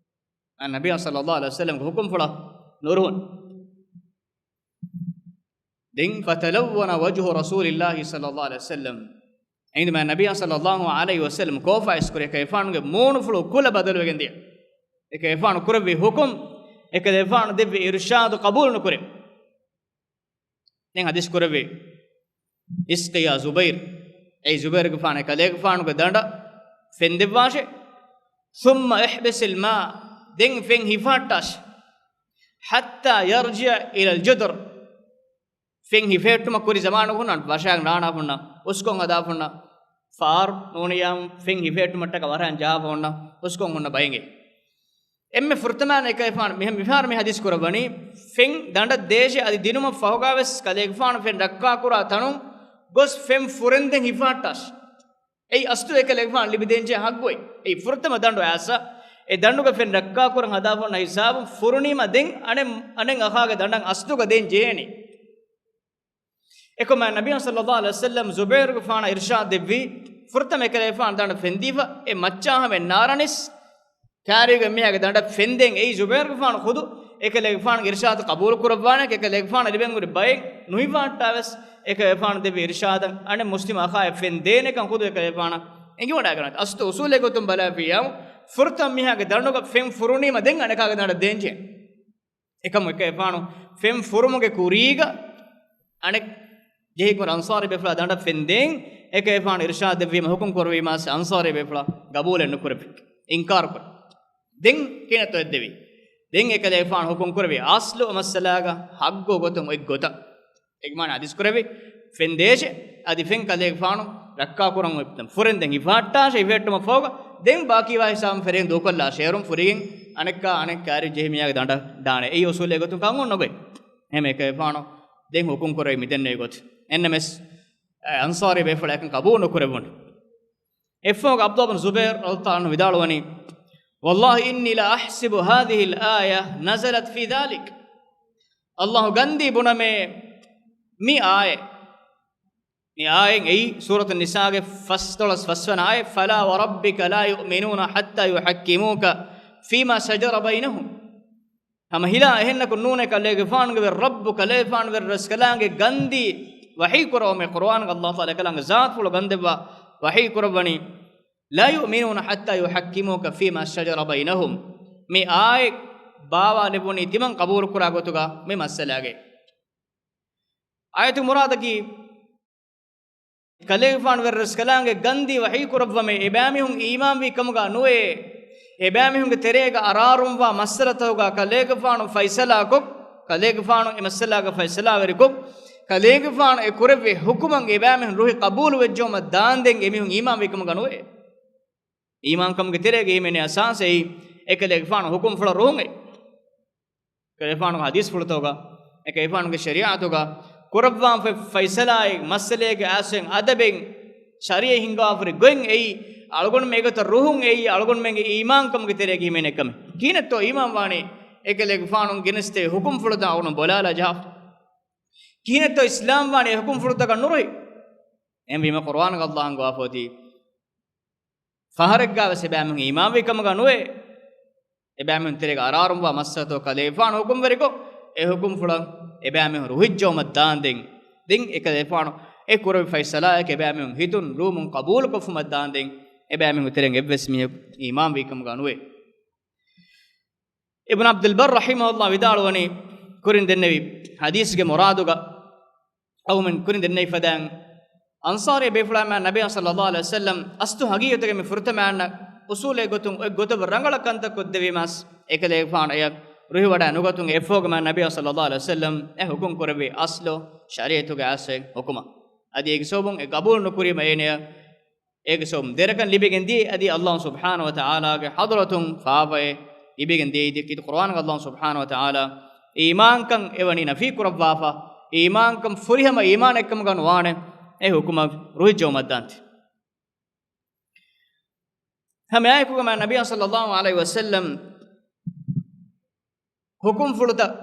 އަން ނަބިއްޔާ ޞައްލައްލާހު ޢަލައިހި ވަސައްލަމްގެ ހުކުމްފުޅަށް ނުރުހުން. ދެން فتلون وجه رسول الله صلى الله عليه وسلم. އެހިނދު މާތް ނަބިއްޔާ ޞައްލައްލާހު ޢަލައިހި ވަސައްލަމް ކޯފާ އިސްކުރި އެކަލޭގެފާނުގެ މޫނުފުޅު ކުލަ ބަދަލުވެގެން ދިޔަ. އެކަލޭގެފާނު ކުރެއްވި ހުކުމް، އެކަލޭގެފާނު ދެއްވި އިރުޝާދު ޤަބޫލު ނުކުރޭ. ދެން ޙަދީޘް ކުރެއްވި، "اسق يا زبير، އޭ ޒުބައިރުގެފާނާ ކަލޭގެފާނުގެ ދަނޑަށް ފެން ދެއްވާށޭ. ثم احبس الماء، ދެން ފެން ހިފާއްޓާށޭ. حتى يرجع إلى الجدر، ފެން ހިފެހެއްޓުމަށް ކުރި ޒަމާނުގަ ހުންނަ ވަށާ ނާނާފަ ހުންނަ އުސްކޮށް ހަދާފަ ހުންނަ ފާރު ނޫނިއްޔާ ފެން ހިފެހެއްޓުމަށްޓަކާ ވަށާ ޖަހާފަ ހުންނަ އުސްކޮށް ހުންނަ ބައެއް. އެންމެ ފުރަތަމަ އަންނަ އެކަލޭގެފާނު މިހެން މިފަހަރު މި ޙަދީޘް ކުރައްވަނީ، ފެން ދަނޑަށް ދޭށޭ އަދި ދިނުމަށް ފަހުގަވެސް ކަލޭގެފާނު ފެން ރައްކާކުރާ ތަނުން ގޮސް ފެން ފުރެންދެން ހިފާއްޓާށޭ. އެއީ އަސްލު އެކަލޭގެފާނު ލިބިދޭންޖެހޭ ޙައްޤު. އެއީ ފުރަތަމަ ދަނޑު އައިސް، އެ ދަނޑުގަ ފެން ރައްކާކުރަން ހަދާފަ ހުންނަ ހިސާބުން ފުރުނީމަ ދެން އަނެއް، އަނެއް އަޚާގެ ދަނޑަށް އަސްލުގަ ދޭން ޖެހޭނީ. އެކަމާ ނަބިއްޔާ ޞައްލައްލާހު ޢަލައިހި ވަސައްލަމް ޒުބައިރުގެފާނަށް އިރުޝާދު ދެއްވީ، ފުރަތަމަ އެކަލޭގެފާނު ދަނޑަށް ފެންދީފަ، އެ މައްޗާ ހަމައަށް ނާރަނިސް، ކާރިގެ މީހާގެ ދަނޑަށް ފެންދޭން އެއީ ޒުބައިރުގެފާނު ޚުދު އެކަލޭގެފާނުގެ އިރުޝާދު ޤަބޫލު ކުރައްވާނެ، އެކަލޭގެފާނަށް ލިބެން ހުރި ބައެއް ނުހިފާއްޓާވެސް، އެކަލޭގެފާނު ދެއްވި އިރުޝާދަށް އަނެއް މުސްލިމް އަޚާއަށް ފެން ދޭނެކަން ޚުދު އެކަލޭގެފާނަށް އެނގިވަޑައިގަންނަވާ. އަސްލު އުސޫލެއް ގޮތުން ބަލާފިއްޔާމު، ފުރަތަމަ މީހާގެ ދަނޑުގަ ފެން ފުރުނީމަ ދެން އަނެކާގެ ދަނޑަށް ދޭންޖެހޭ. އެކަމު އެކަލޭގެފާނު ފެން ފުރުމުގެ ކުރީގަ އަނެއް ޖެހިގެން ހުރި އަންޞާރީ ބޭފުޅާ ދަނޑަށް ފެން ދޭން އެކަލޭގެފާނު އިރުޝާދު ދެއްވީމަ ހުކުމް ކުރެއްވީމަ އަންޞާރީ ބޭފުޅާ ގަބޫލެއް ނުކުރެއްވި، އިންކާރު ކުރި. ދެން ކިހިނެއްތޯ އެއްދެވީ؟ ދެން އެކަލޭގެފާނު ހުކުމް ކުރެއްވި އަސްލު މައްސަލާގަ ޙައްޤު ގޮތުން އޮތް ގޮތަށް. އެގެ މާނަ ޙަދީޘް ކުރެއްވި، ފެން ދޭށޭ، އަދި ފެން ކަލޭގެފާނު ރައްކާކުރަން އޮތް ފުރެންދެން ހިފާއްޓާށޭ، ހިފެހެއްޓުމަށް ފަހުގަ ދެން ބާކީވާ ހިސާބުން ފެރިގެން ދޫކޮށްލާށޭ. އޭރުން ފުރިގެން އަނެއްކާ އަނެއް ކާރި ޖެހި މީހާގެ ދަނޑަށް ދާނެ. އެއީ އުސޫލެއް ގޮތުން ކަން އޮންނަ ގޮތް. އެހެން އެކަލޭގެފާނު ދެން ހުކުމް ކުރެއްވި މިދެންނެވި ގޮތަށް. އެންނަމެސް، އެ އަންޞާރީ ބޭފުޅާ އެކަން ޤަބޫލު ނުކުރެއްވުނު. އެއަށްފަހުގަ ޢަބްދުﷲ ބިން ޒުބައިރު ރަޟިޔަﷲ ތަޢާލާ ޢަންހު ވިދާޅުވަނީ، "والله إني لأحسب هذه الآية نزلت في ذلك." ﷲ ގަންދީ ބުނަމޭ، މި އާޔަތް، މި އާޔަތް އެއީ ސޫރަތު ނިސާގެ ފަސްދޮޅަސް ފަސްވަނަ އާޔަތް، "فلا وربك لا يؤمنون حتى يحكموك فيما شجر بينهم." ހަމަ ހިލާ އެހެންނަކު ނޫނޭ، ކަލޭގެފާނުގެ ވެރި ރައްބު، ކަލޭގެފާނު ވެރި ރަސްކަލާނގެ ގަންދީ ވަޙީ ކުރައްވަމޭ. ޤުރުއާންގަ ﷲ ތަޢާލާ އެކަލާނގެ ޒާތުފުޅު ގަންދެއްވާ ވަޙީ ކުރައްވަނީ، "لا يؤمنون حتى يحكموك فيما شجر بينهم." މި އާޔަތް ބާވާލެވުނީ ތިމަން ޤަބޫލުކުރާ ގޮތުގަ މި މައްސަލާގައި. އާޔަތުގެ މުރާދަކީ، ކަލޭގެފާނު ވެރި ރަސްކަލާނގެ ގަންދީ ވަޙީ ކުރައްވަމޭ، އެބައިމީހުން އީމާންވީ ކަމުގަ ނުވޭ. އެބައިމީހުންގެ ތެރޭގަ އަރާރުންވާ މައްސަލަތަކުގަ ކަލޭގެފާނު ފައިސަލާކޮށް، ކަލޭގެފާނު އެ މައްސަލާގަ ފައިސަލާވެރިކޮށް، ކަލޭގެފާނު އެ ކުރެއްވި ޙުކުމަށް އެބައިމީހުން ރުހި ޤަބޫލު ވެއްޖެއުމަށް ދާންދެން އެމީހުން އީމާންވީ ކަމުގަ ނުވޭ. އީމާންކަމުގެ ތެރޭގައި ހިމެނޭ އަސާސް އެއީ، އެކަލޭގެފާނު ހުކުމްފުޅަށް ރުހުން އެއީ. އެކަލޭގެފާނުގެ ޙަދީޘްފުޅުތަކުގަ، އެކަލޭގެފާނުގެ ޝަރީޢަތުގަ ކުރައްވާން ފަ-، ފައިސަލާއެއް، މައްސަލައެއްގެ އަސްލެއް އަދަބެއް، ޝަރީޢަތް ހިންގާފަ ހުރި ގޮތް އެއީ، އަޅުގަނޑުމެން އެގޮތަށް ރުހުން އެއީ، އަޅުގަނޑުމެންގެ އީމާންކަމުގެ ތެރޭގަ ހިމެނޭ ކަމެއް. ކިހިނެއްތޯ އީމާން ވާނީ އެކަލޭގެފާނު ގެނެސްދޭ ހުކުމްފުޅުތައް އަޅުގަނޑު ބޮލާލާ ޖަހާފަ؟ ކިހިނެއްތޯ އިސްލާމް ވާނީ އެ ހުކުމްފުޅުތަކަށް ނުރުހި؟ އެހެންވީމަ ޤުރުއާނުގަ ﷲ އަންގަވާފަ އޮތީ، ފަހަރެއްގަވެސް އެބައިމީހުން އީމާންވީ ކަމުގަ ނުވޭ. އެބައިމީހުން ތެރޭގަ އަރާރުންވާ މައްސަލަތަކު ކަލޭގެފާނު ހުކުމްވެރިކޮށް، އެ ހުކުމްފުޅަށް އެބައިމީހުން ރުހިއްޖައުމަށް ދާންދެން، ދެން އެކަލޭގެފާނު އެ ކުރެއްވި ފައިސަލާއެކޭ އެބައިމީހުން ހިތުން ރޫމުން ޤަބޫލުކޮށްފުމަށް ދާންދެން، އެބައިމީހުން ތެރެއިން އެއްވެސް މީހަކު އީމާންވީ ކަމުގަ ނުވޭ. އިބްނު ޢަބްދުލް ބައްރު ރަޙިމަހުﷲ ވިދާޅުވަނީ، ކުރިން ދެންނެވި ޙަދީޘްގެ މުރާދުގަ، އައުމެން ކުރިން ދެންނެވި ފަދައިން، އަންޞާރީ ބޭފުޅާ މާ ނަބިއްޔާ ޞައްލައްލާހު ޢަލައިހި ވަސައްލަމް އަސްލު ހަގީގަތުގަ މި ފުރަތަމައަންނަ އުޞޫލެއް ގޮތުން އޮތް ގޮތަށް ރަނގަޅަށް ކަންތައް ކޮށްދެވީމަސް، އެކަލޭގެފާނު އެޔަށް ރުހިވަޑައި ނުގަތުން އެއަށްފަހުގަ މާ ނަބިއްޔާ ޞައްލައްލާހު ޢަލައިހި ވަސައްލަމް އެ ހުކުމް ކުރެއްވި އަސްލު ޝަރީޢަތުގެ އަސްލެއް ހުކުމަށް. އަދި އޭގެ ސަބަބުން އެ ޤަބޫލު ނުކުރީމަ އޭނަޔަށް އޭގެ ސަބަބުން ދެރަކަން ލިބިގެން ދިޔައީ އަދި ﷲ ސުބްޙާނަހޫ ވަތަޢާލާގެ ޙަޟްރަތުން ފާފައެއް ލިބިގެން ދިޔައީ. ކީރިތި ޤުރުއާނުގަ ﷲ ސުބްޙާނަހޫ ވަތަޢާލާ އީމާންކަން އެވަނީ ނަފީ ކުރައްވާފަ، އީމާންކަން ފުރިހަމަ އީމާނެއްކަމުގަ ނުވާނެ، އެ ހުކުމަށް ރުހިއްޖައުމަށްދާންތީ. ހަމައެއާއެކުގަ މާ ނަބިއްޔާ ޞައްލައްލާހު ޢަލައިހި ވަސައްލަމް ހުކުމްފުޅުތައް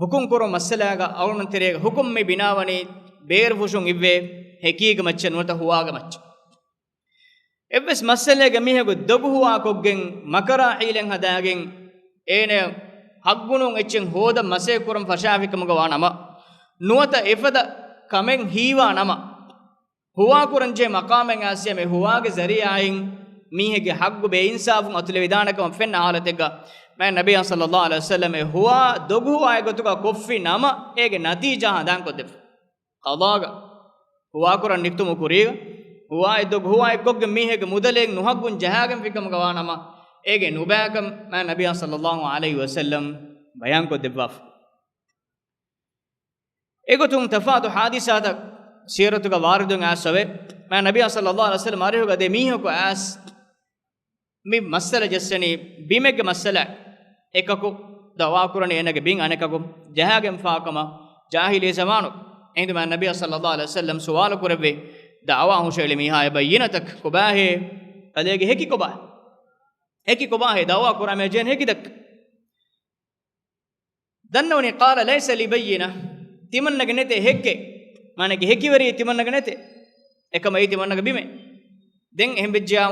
ހުކުމް ކުރުމު މައްސަލާގަ އަޅުގަނޑު ތެރޭގަ ހުކުމް މި ބިނާވަނީ ބޭރުފުށުން އިއްވޭ ހެކީގެ މައްޗަށް ނުވަތަ ހުވާގެ މައްޗަށް. އެއްވެސް މައްސަލައެއްގަ މީހަކު ދޮގު ހުވާކޮށްގެން މަކަރާ ޙީލަތް ހަދާގެން އޭނަ ހައްގުނޫން އެއްޗެއް ހޯދަން މަސައްކަތް ކުރަން ފަށާފި ކަމުގަ ވާ ނަމަ، ނުވަތަ އެފަދަ ކަމެއް ހީވާ ނަމަ، ހުވާކުރަންޖެހޭ މަޤާމެއް އައިސް އެ ހުވާގެ ޒަރީޢާއިން މީހެއްގެ ހައްގު ބޭއިންސާފުން އަތުލެވިދާނެ ކަމަށް ފެންނަ ޙާލަތެއްގަ، މާތް ނަބިއްޔާ ޞައްލައްލާހު ޢަލައިހި ވަސައްލަމް އެ ހުވާ ދޮގު ހުވާއެއް ގޮތުގަ ކޮށްފި ނަމަ، އޭގެ ނަތީޖާ ހަނދާންކޮށްދެއްވި. ޤަޟާގަ ހުވާކުރަން ނިކުތުމުގެ ކުރީގަ، ހުވާއެއް ދޮގު ހުވާއެއްކޮށްގެން މީހެއްގެ މުދަލެއް ނުހައްގުން ޖަހާގެންފި ކަމުގަ ވާ ނަމަ، އޭގެ ނުބައިކަން މާތް ނަބިއްޔާ ޞައްލައްލާހު ޢަލައިހި ވަސައްލަމް ބަޔާންކޮށްދެއްވާފަ. އެގޮތުން ތަފާތު ޙާދިސާތައް ސީރަތުގަ ވާރިދުވެ އައިސްފަވޭ. މާތް ނަބިއްޔާ ޞައްލައްލާހު ޢަލައިހި ވަސައްލަމް އަރިހުގަ ދެ މީހަކު އައިސް މި މައްސަލަ ޖައްސަނީ ބިމެއްގެ މައްސަލައެއް. އެކަކު ދަޢުވާ ކުރަނީ އޭނަގެ ބިން އަނެކަކު ޖަހާގެންފާ ކަމަށް ޖާހިލީ ޒަމާނު. އެހިނދު މާތް ނަބިއްޔާ ޞައްލައްލާހު ޢަލައިހި ވަސައްލަމް ސުވާލު ކުރެއްވި، ދަޢުވާ ހުށައެޅި މީހާ އެ ބައްޔިނަތަކަށް ކޮބާހޭ؟ ކަލޭގެ ހެކި ކޮބާ؟ ހެކި ކޮބާހޭ؟ ދަޢުވާ ކުރާ މީހާ ޖެހޭނެ ހެކިތައް؟ ދަންނަވަނީ، قال ليس لي بينة، ތިމަންނަގެ ނެތޭ ހެއްކެއް. މާނައީ ހެކިވެރިއެއް ތިމަންނަގެ ނެތޭ. އެކަމަކު އެއީ ތިމަންނަގެ ބިމެއް. ދެން އެހެން ވެއްޖިއްޔާ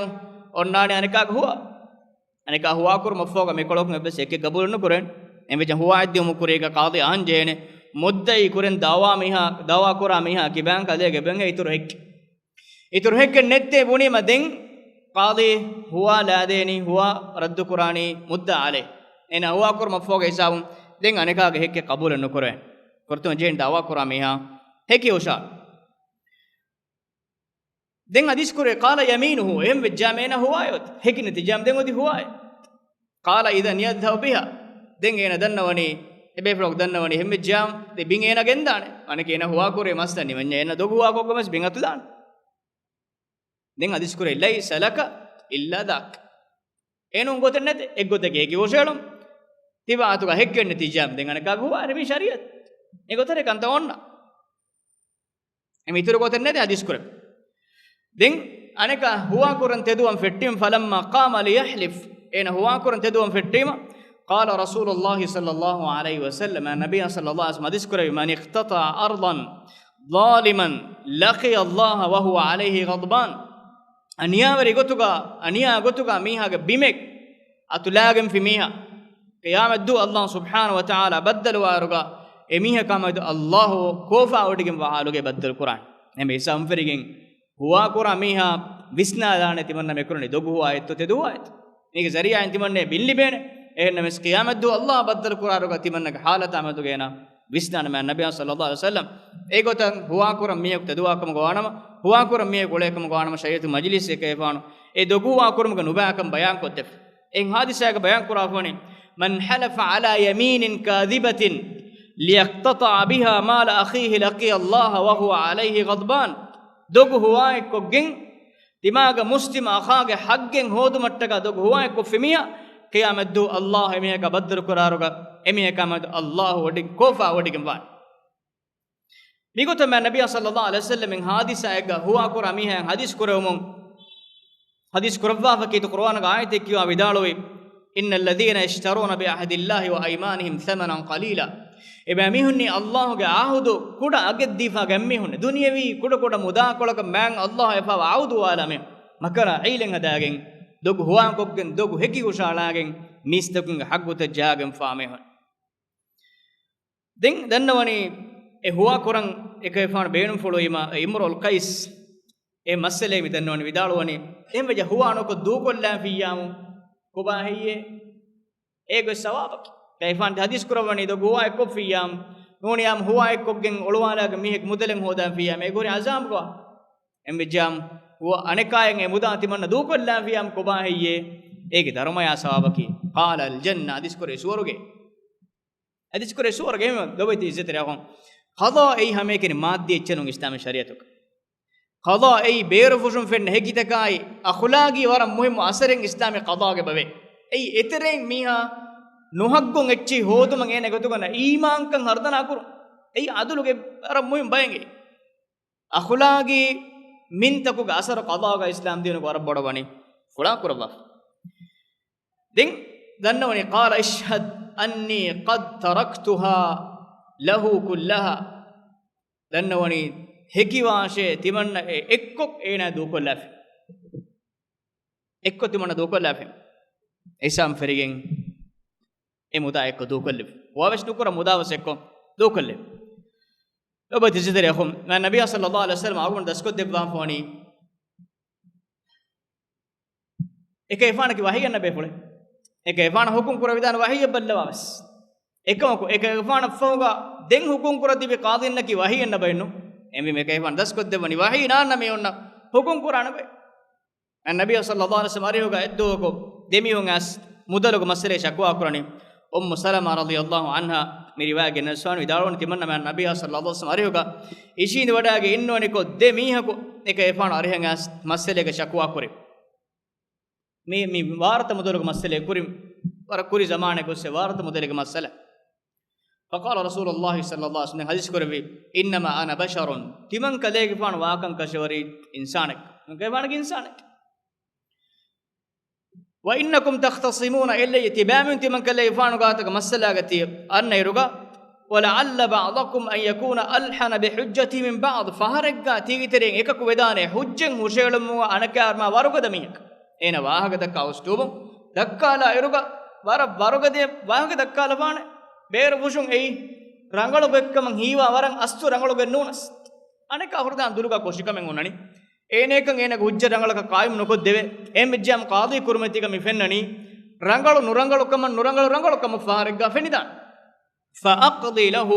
އޮންނާނެ އަނެކާގެ ހުވާ. އަނެކާ ހުވާކުރުމަށްފަހުގަ މިކޮޅަކުން އެއްވެސް ހެއްކެއް ގަބޫލު ނުކުރޭނެ. އެހެންވެއްޖެ ހުވާއެއް ދިއުމުގެ ކުރީގަ ޤާޟީ އަހަން ޖެހޭނެ، މުއްދަޢީ ކުރިން ދަޢުވާ މީހާ، ދަޢުވާ ކުރާ މީހާ ކިބައިން ކަލޭގެ ބިމެއް އިތުރު ހެއްކެއް. އިތުރު ހެއްކެއް ނެތޭ ބުނީމަ ދެން ޤާޟީ ހުވާ ލާދޭނީ، ހުވާ ރައްދުކުރާނީ މުއްދަޢާ އަލައިހި. އޭނަ ހުވާކުރުމަށްފަހުގެ ހިސާބުން ދެން އަނެކާގެ ހެއްކެއް ޤަބޫލެއް ނުކުރޭ. ފުރަތަމަ ޖެހޭނީ ދަޢުވާ ކުރާ މީހާ ހެކި ހުށަހަޅު. ދެން ޙަދީޘް ކުރޭ، قال يمينه، އެހެން ވެއްޖާމަ އޭނަ ހުވާއެއް އޮތީ. ހެކި ނެތިއްޖާމަ ދެން އޮތީ ހުވާއެއް. قال إذن يذهب بها. ދެން އޭނަ ދަންނަވަނީ، އެ ބޭފުޅަކު ދަންނަވަނީ އެހެން ވެއްޖާމަ ދެން ބިން އޭނަ ގެންދާނެ. އަނެކޭ އޭނަ ހުވާކުރޭ މައްސަލަ ނިމެންޏާ އޭނަ ދޮގު ހުވާކޮށްގެން ވެސް ބިން އަތުލާނެ. ދެން ޙަދީޘް ކުރޭ، ليس لك إلا ذاك. އޭނަ ގޮތެއް ނެތޭ، އެއްގޮތެއްގެ ހެކި ހުށަހެޅުން. ތިބާ އަތުގަ ހެއްކެއް ނެތިއްޖާމަ ދެން އަނެކާގެ ހުވާ އެރި މީ ޝަރީޢަތު. އެގޮތަށް ކަންތައް އޮންނަ. އެމީ އިތުރު ގޮތެއް ނެތޭ ޙަދީޘް ކުރެއްވި. ދެން އަނެކާ ހުވާކުރަން ތެދުވަން ފެއްޓީމަ، فلما قام ليحلف، އޭނަ ހުވާކުރަން ތެދުވަން ފެއްޓީމަ، قال رسول الله صلى الله عليه وسلم، ނަބިއްޔާ ޞައްލައްލާހު ޢަލައިހި ވަސައްލަމަ ޙަދީޘް ކުރެއްވި، من اقتطع أرضا ظالما لقي الله وهو عليه غضبان. އަނިޔާވެރި ގޮތުގަ، އަނިޔާ ގޮތުގަ މީހާގެ ބިމެއް އަތުލާގެންފި މީހާ، ޤިޔާމަތްދުވަހު ﷲ ސުބްޙާނަހޫ ވަތަޢާލާ ބައްދަލުވާއިރުގަ އެމީހަކާ މެދު ﷲ ކޯފާވޮޑިގެންވާ ޙާލުގައި ބައްދަލުކުރާނެ. އެހެންވެ ހިސާބުން ފެށިގެން ހުވާކުރާ މީހާ ވިސްނާލާނެ ތިމަންނަ މިކުރަނީ ދޮގު ހުވާއެއްތޯ ތެދު ހުވާއެއްތޯ. މީގެ ޒަރީޢާއިން ތިމަންނަ ބިން ލިބޭނެ. އެހެންނަމަވެސް ޤިޔާމަތްދުވަހު ﷲ ބައްދަލުކުރާއިރުގަ ތިމަންނަގެ ޙާލަތާ މެދުގައި އޭނަ ވިސްނާނަމޭ ނަބިއްޔާ ޞައްލައްލާހު ޢަލައިހި ވަސައްލަމް. އެގޮތަށް ހުވާކުރަން މީހަކު ތެދުވާ ކަމުގަ ވާނަމަ، ހުވާކުރަން މީހަކު އުޅޭ ކަމުގަ ވާނަމަ، ޝަރީޢަތުގެ މަޖިލީސް އެކަލޭގެފާނު އެ ދޮގު ހުވާކުރުމުގެ ނުބައިކަން ބަޔާންކޮށްދެއްވި. އެހެން ޙާދިސާއެއްގަ ބަޔާންކުރާފަވަނީ، من حلف على يمين كاذبة ليقتطع بها مال أخيه لقي الله وهو عليه غضبان. ދޮގު ހުވާއެއްކޮށްގެން ތިމާގެ މުސްލިމް އަޚާގެ ޙައްޤެއް ހޯދުމަށްޓަކާ ދޮގު ހުވާއެއްކޮށްފި މީހާ، ޤިޔާމަތްދުވަހު ﷲ އެމީހަކާ ބައްދަލުކުރާއިރުގަ އެމީހަކާ މެދު ﷲ ވޮޑި-، ކޯފާ ވޮޑިގެން ވާނެ. މިގޮތަށް މާތް ނަބިއްޔާ ޞައްލައްލާހު ޢަލައިހި ވަސައްލަމް ހާދިސާއެއްގަ ހުވާކުރާ މީހާއަށް ޙަދީޘް ކުރެވުމުން، ޙަދީޘް ކުރައްވާފަ ކީރިތި ޤުރުއާނުގަ އާޔަތެއް ކިޔަވާ ވިދާޅުވި، إن الذين يشترون بعهد الله وأيمانهم ثمنا قليلا. އެބައި މީހުންނީ ﷲގެ ޢަހުދު ކުޑަ އަގެއް ދީފާ ގެންމީހުން، ދުނިޔަވީ ކުޑަކުޑަ މުދާކޮޅަކަށް މާތް ﷲ އެފާވާ ޢަހުދު އުވާލާ މީހުން، މަކަރާ ހީލަތް ހަދާގެން، ދޮގު ހުވާކޮށްގެން، ދޮގު ހެކި ހުށައަޅާގެން، މީސްތަކުންގެ ޙައްޤުތައް ޖަހާގެންފާ މީހުން. ދެން ދަންނަވަނީ، އެ ހުވާކުރަން އެކަލޭގެފާނު ބޭނުންފުޅުވީމާ، އެ އިމްރުއުލް ޤައިސް އެ މައްސަލައެއް މި ދަންނަވަނީ ވިދާޅުވަނީ، އެހެންވެއްޖެ ހުވާ ނުކޮށް ދޫކޮށްލާފިއްޔާމު ކޮބާ ހެއްޔޭ؟ އޭގޮތް ސަވާބަކީ. އެކަލޭގެފާނު ޙަދީޘް ކުރައްވަނީ ދޮގު ހުވާ އެއްކޮށްފިއްޔާމު، ނޫނީ އާއްމު ހުވާ އެއްކޮށްގެން އޮޅުވާލާގެން މީހެއް މުދަލެއް ހޯދާފިއްޔާމު، އެގޮތް ޢަޒާބުގަ. އެހެންވެއްޖާމު ހުވާ އަނެކާޔަށް އެ މުދާ ތިމަންނަ ދޫކޮށްލާފިއްޔާމު ކޮބާ ހެއްޔޭ؟ އޭގެ ދަރުމަޔާ ސަވާބަކީ، قال الجنة، ޙަދީޘް ކުރޭ ސުވަރުގެ. ޙަދީޘް ކުރޭ ސުވަރުގެ. އެހެންވެ ލޮބުވެތި ޢިއްޒަތްތެރި އަޚުން، ޤަޟާ އެއީ ހަމައެކަނި މާއްދީ އެއްޗެއް ނޫން އިސްލާމީ ޝަރީޢަތުގަ. ޤަޟާ އެއީ ބޭރުފުށުން ފެންނަ ހެކިތަކާއި، އަޚުލާގީ ވަރަށް މުހިއްމު އަސަރެއް އިސްލާމީ ޤަޟާގެ ބަވޭ. އެއީ އެތެރެއިން މީހާ ނުހައްގުން އެއްޗެހި ހޯދުމަށް އޭނަ ގޮތުގަނޑަށް އީމާންކަން ހަރުދަނާ ކުރުން. އެއީ ޢަދުލުގެ ވަރަށް މުހިއްމު ބައެއް. އަޚުލާގީ މިންތަކުގެ އަސަރު ޤަޟާގަ އިސްލާމް ދީނުގަ ވަރަށް ބޮޑަށް ވަނީ ފުޅާ ކުރައްވާފަ. ދެން ދަންނަވަނީ، قال اشهد أني قد تركتها له كلها. ދަންނަވަނީ ހެކިވާށޭ ތިމަންނަ އެ އެއްކޮށް އޭނާ ދޫކޮށްލާފި. އެއްކޮށް ތިމަންނަ ދޫކޮށްލާފި. އެއްސާމް ފެރިގެން އެ މުދާ އެއްކޮށް ދޫކޮށްލެވި. ހުވާވެސް ނުކުރާ މުދާވެސް އެއްކޮށް ދޫކޮށްލެވި. ލޮބުވެތި ޢިއްޒަތްތެރި އަޚުން، މާތް ނަބިއްޔާ ޞައްލައްލާހު ޢަލައިހި ވަސައްލަމަ އަޅުގަނޑު ދަސްކޮށްދެއްވާފަ ވަނީ، އެކަލޭގެފާނަކީ ވަޙީ ގަންނަ ބޭފުޅެއް. އެކަލޭގެފާނަށް ޙުކުމް ކުރެވިދާނެ ވަޙީއެއް ބައްލަވާވެސް. އެކަމަކު، އެކަލޭގެފާނަށްފަހުގަ ދެން ޙުކުމް ކުރައްދީފި ޤާޟީންނަކީ ވަޙީ ގަންނަ ބައެއްނު. އެހެންވީމަ އެކަލޭގެފާނު ދަސްކޮށްދެއްވަނީ ވަޙީ ނާންނަ މީހުންނަށް ޙުކުމް ކުރާނެ ބައެއް. އަން ނަބިއްޔާ ޞައްލައްލާހު ޢަލައިހި ވަސައްލަމަ އަރިހުގަ އެއްދުވަހަކު ދެމީހުން އައިސް މުދަލުގެ މައްސަލައެއް ޝަކުވާ ކުރަނީ. އުއްމު ސަލަމާ ރަޟިޔައްލާހު ޢަންހާ މި ރިވާޔަތް ގެނެސްވާން ވިދާޅުވަން ތިމަންނަމާ ނަބިއްޔާ ޞައްލައްލާހު ޢަލައިހި ވަސައްލަމަ އަރިހުގަ އިށީނދެވަޑައިގެން އިންނުވަނިކޮށް ދެ މީހަކު އެކަލޭގެފާނު އަރިހަށް އައިސް މައްސަލައިގެ ޝަކުވާ ކުރި. މި، މި ވާރުތަ މުދަލުގެ މައްސަލައެއް ކުރިން ވަރަށް ކުރި ޒަމާނެއް ގޮއްސެ ވާރުތަ މުދަލުގެ މައްސަލަ. فقال رسول الله صلى الله عليه وسلم، ޙަދީޘް ކުރެއްވި، إنما أنا بشر، ތިމަން ކަލޭގެފާނު ވާކަން ކަށަވަރީ އިންސާނެއް. ކަލޭގެފާނަކީ އިންސާނެއް. وإنكم تختصمون، އެއްލެއްޔެ ތިބާމީހުން ތިމަން ކަލޭގެފާނު ގާތަކަށް މައްސަލާގަ ތި އަންނައިރުގަ، ولعل بعضكم أن يكون ألحن بحجته من بعض، ފަހަރެއްގަ ތީގެތެރެއިން އެކަކު ވެދާނެ ޙުއްޖަތް ހުށައެޅުމުގަ އަނެކާ ވަރުގަދަ މީހަކަށް. އޭނަ ވާހަކަ ދައްކާ އުސްލޫބުން ދައްކާލާ އިރުގަ ވަރަށް ވަރުގަދަ ވާހަކަ ދައްކާލަފާނެ. ބޭރު ފުށުން އެއީ ރަނގަޅު ގޮތްކަމަށް ހީވާ ވަރަށް އަސްލު ރަނގަޅު ގޮތް ނޫނަސް. އަނެކާ ހުރިދާން ދުލުގަ ކޮށިކަމެއް އޮންނަނީ. އޭނައަކަށް އޭނަގެ ހުއްޖަ ރަނގަޅަކަށް ޤާއިމް ނުކޮށްދެވޭ. އެހެންވެއްޖާމު ޤާޟީ ކުރުމަތީގަ މި ފެންނަނީ ރަނގަޅު ނުރަނގަޅުކަމަށް ނުރަނގަޅު ރަނގަޅުކަމަށް ފަހަރެއްގަ ފެނިދާނެ. فأقضي له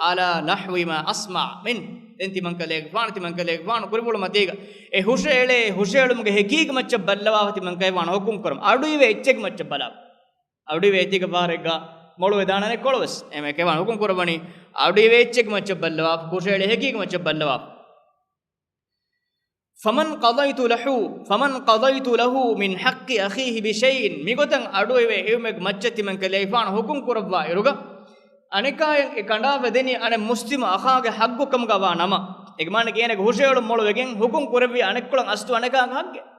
على نحو ما أسمع منه. ދެން ތިމަން ކަލޭގެފާނު، ތިމަން ކަލޭގެފާނު ކުރިފުޅު މަތީގަ އެ ހުށައެޅޭ ހުށައެޅުމުގެ ހެކީގެ މައްޗަށް ބައްލަވާފަ ތިމަން ކަލޭގެފާނު ޙުކުމް ކުރަމު. އަޑުއިވޭ އެއްޗެއްގެ މައްޗަށް ބަލާފަ. އަޑުއިވޭ އެތީގަ ފަހަރެއްގަ މޮޅުވެދާނެ އަނެއްކޮޅުވެސް. އެމެ ކެވާން ޙުކުމް ކުރައްވަނީ އަޑުއިވޭ އެއްޗެއްގެ މައްޗަށް ބައްލަވާފަ، ކުށެއް އެޅޭ ހެކީގެ މައްޗަށް ބައްލަވާފަ. فمن قضيت له، فمن قضيت له من حق أخيه بشيء، މިގޮތަށް އަޑުއިވޭ އެއުމެއް މައްޗަށް ތިމަން ކަލޭގެފާނު ޙުކުމް ކުރައްވާ އިރުގަ، އަނެކާޔަށް އެ ކަނޑާފަ ދެނީ އަނެއް މުސްލިމު އަޚާގެ ޙައްޤު ކަމުގަ ވާ ނަމަ، އޭގެ މާނަ އޭނަގެ ހުށައެޅުން މޮޅުވެގެން ޙުކުމް ކުރެއްވީ އަނެއްކޮޅަށް އަސްލު އަނެކާގެ ޙައްޤެއް.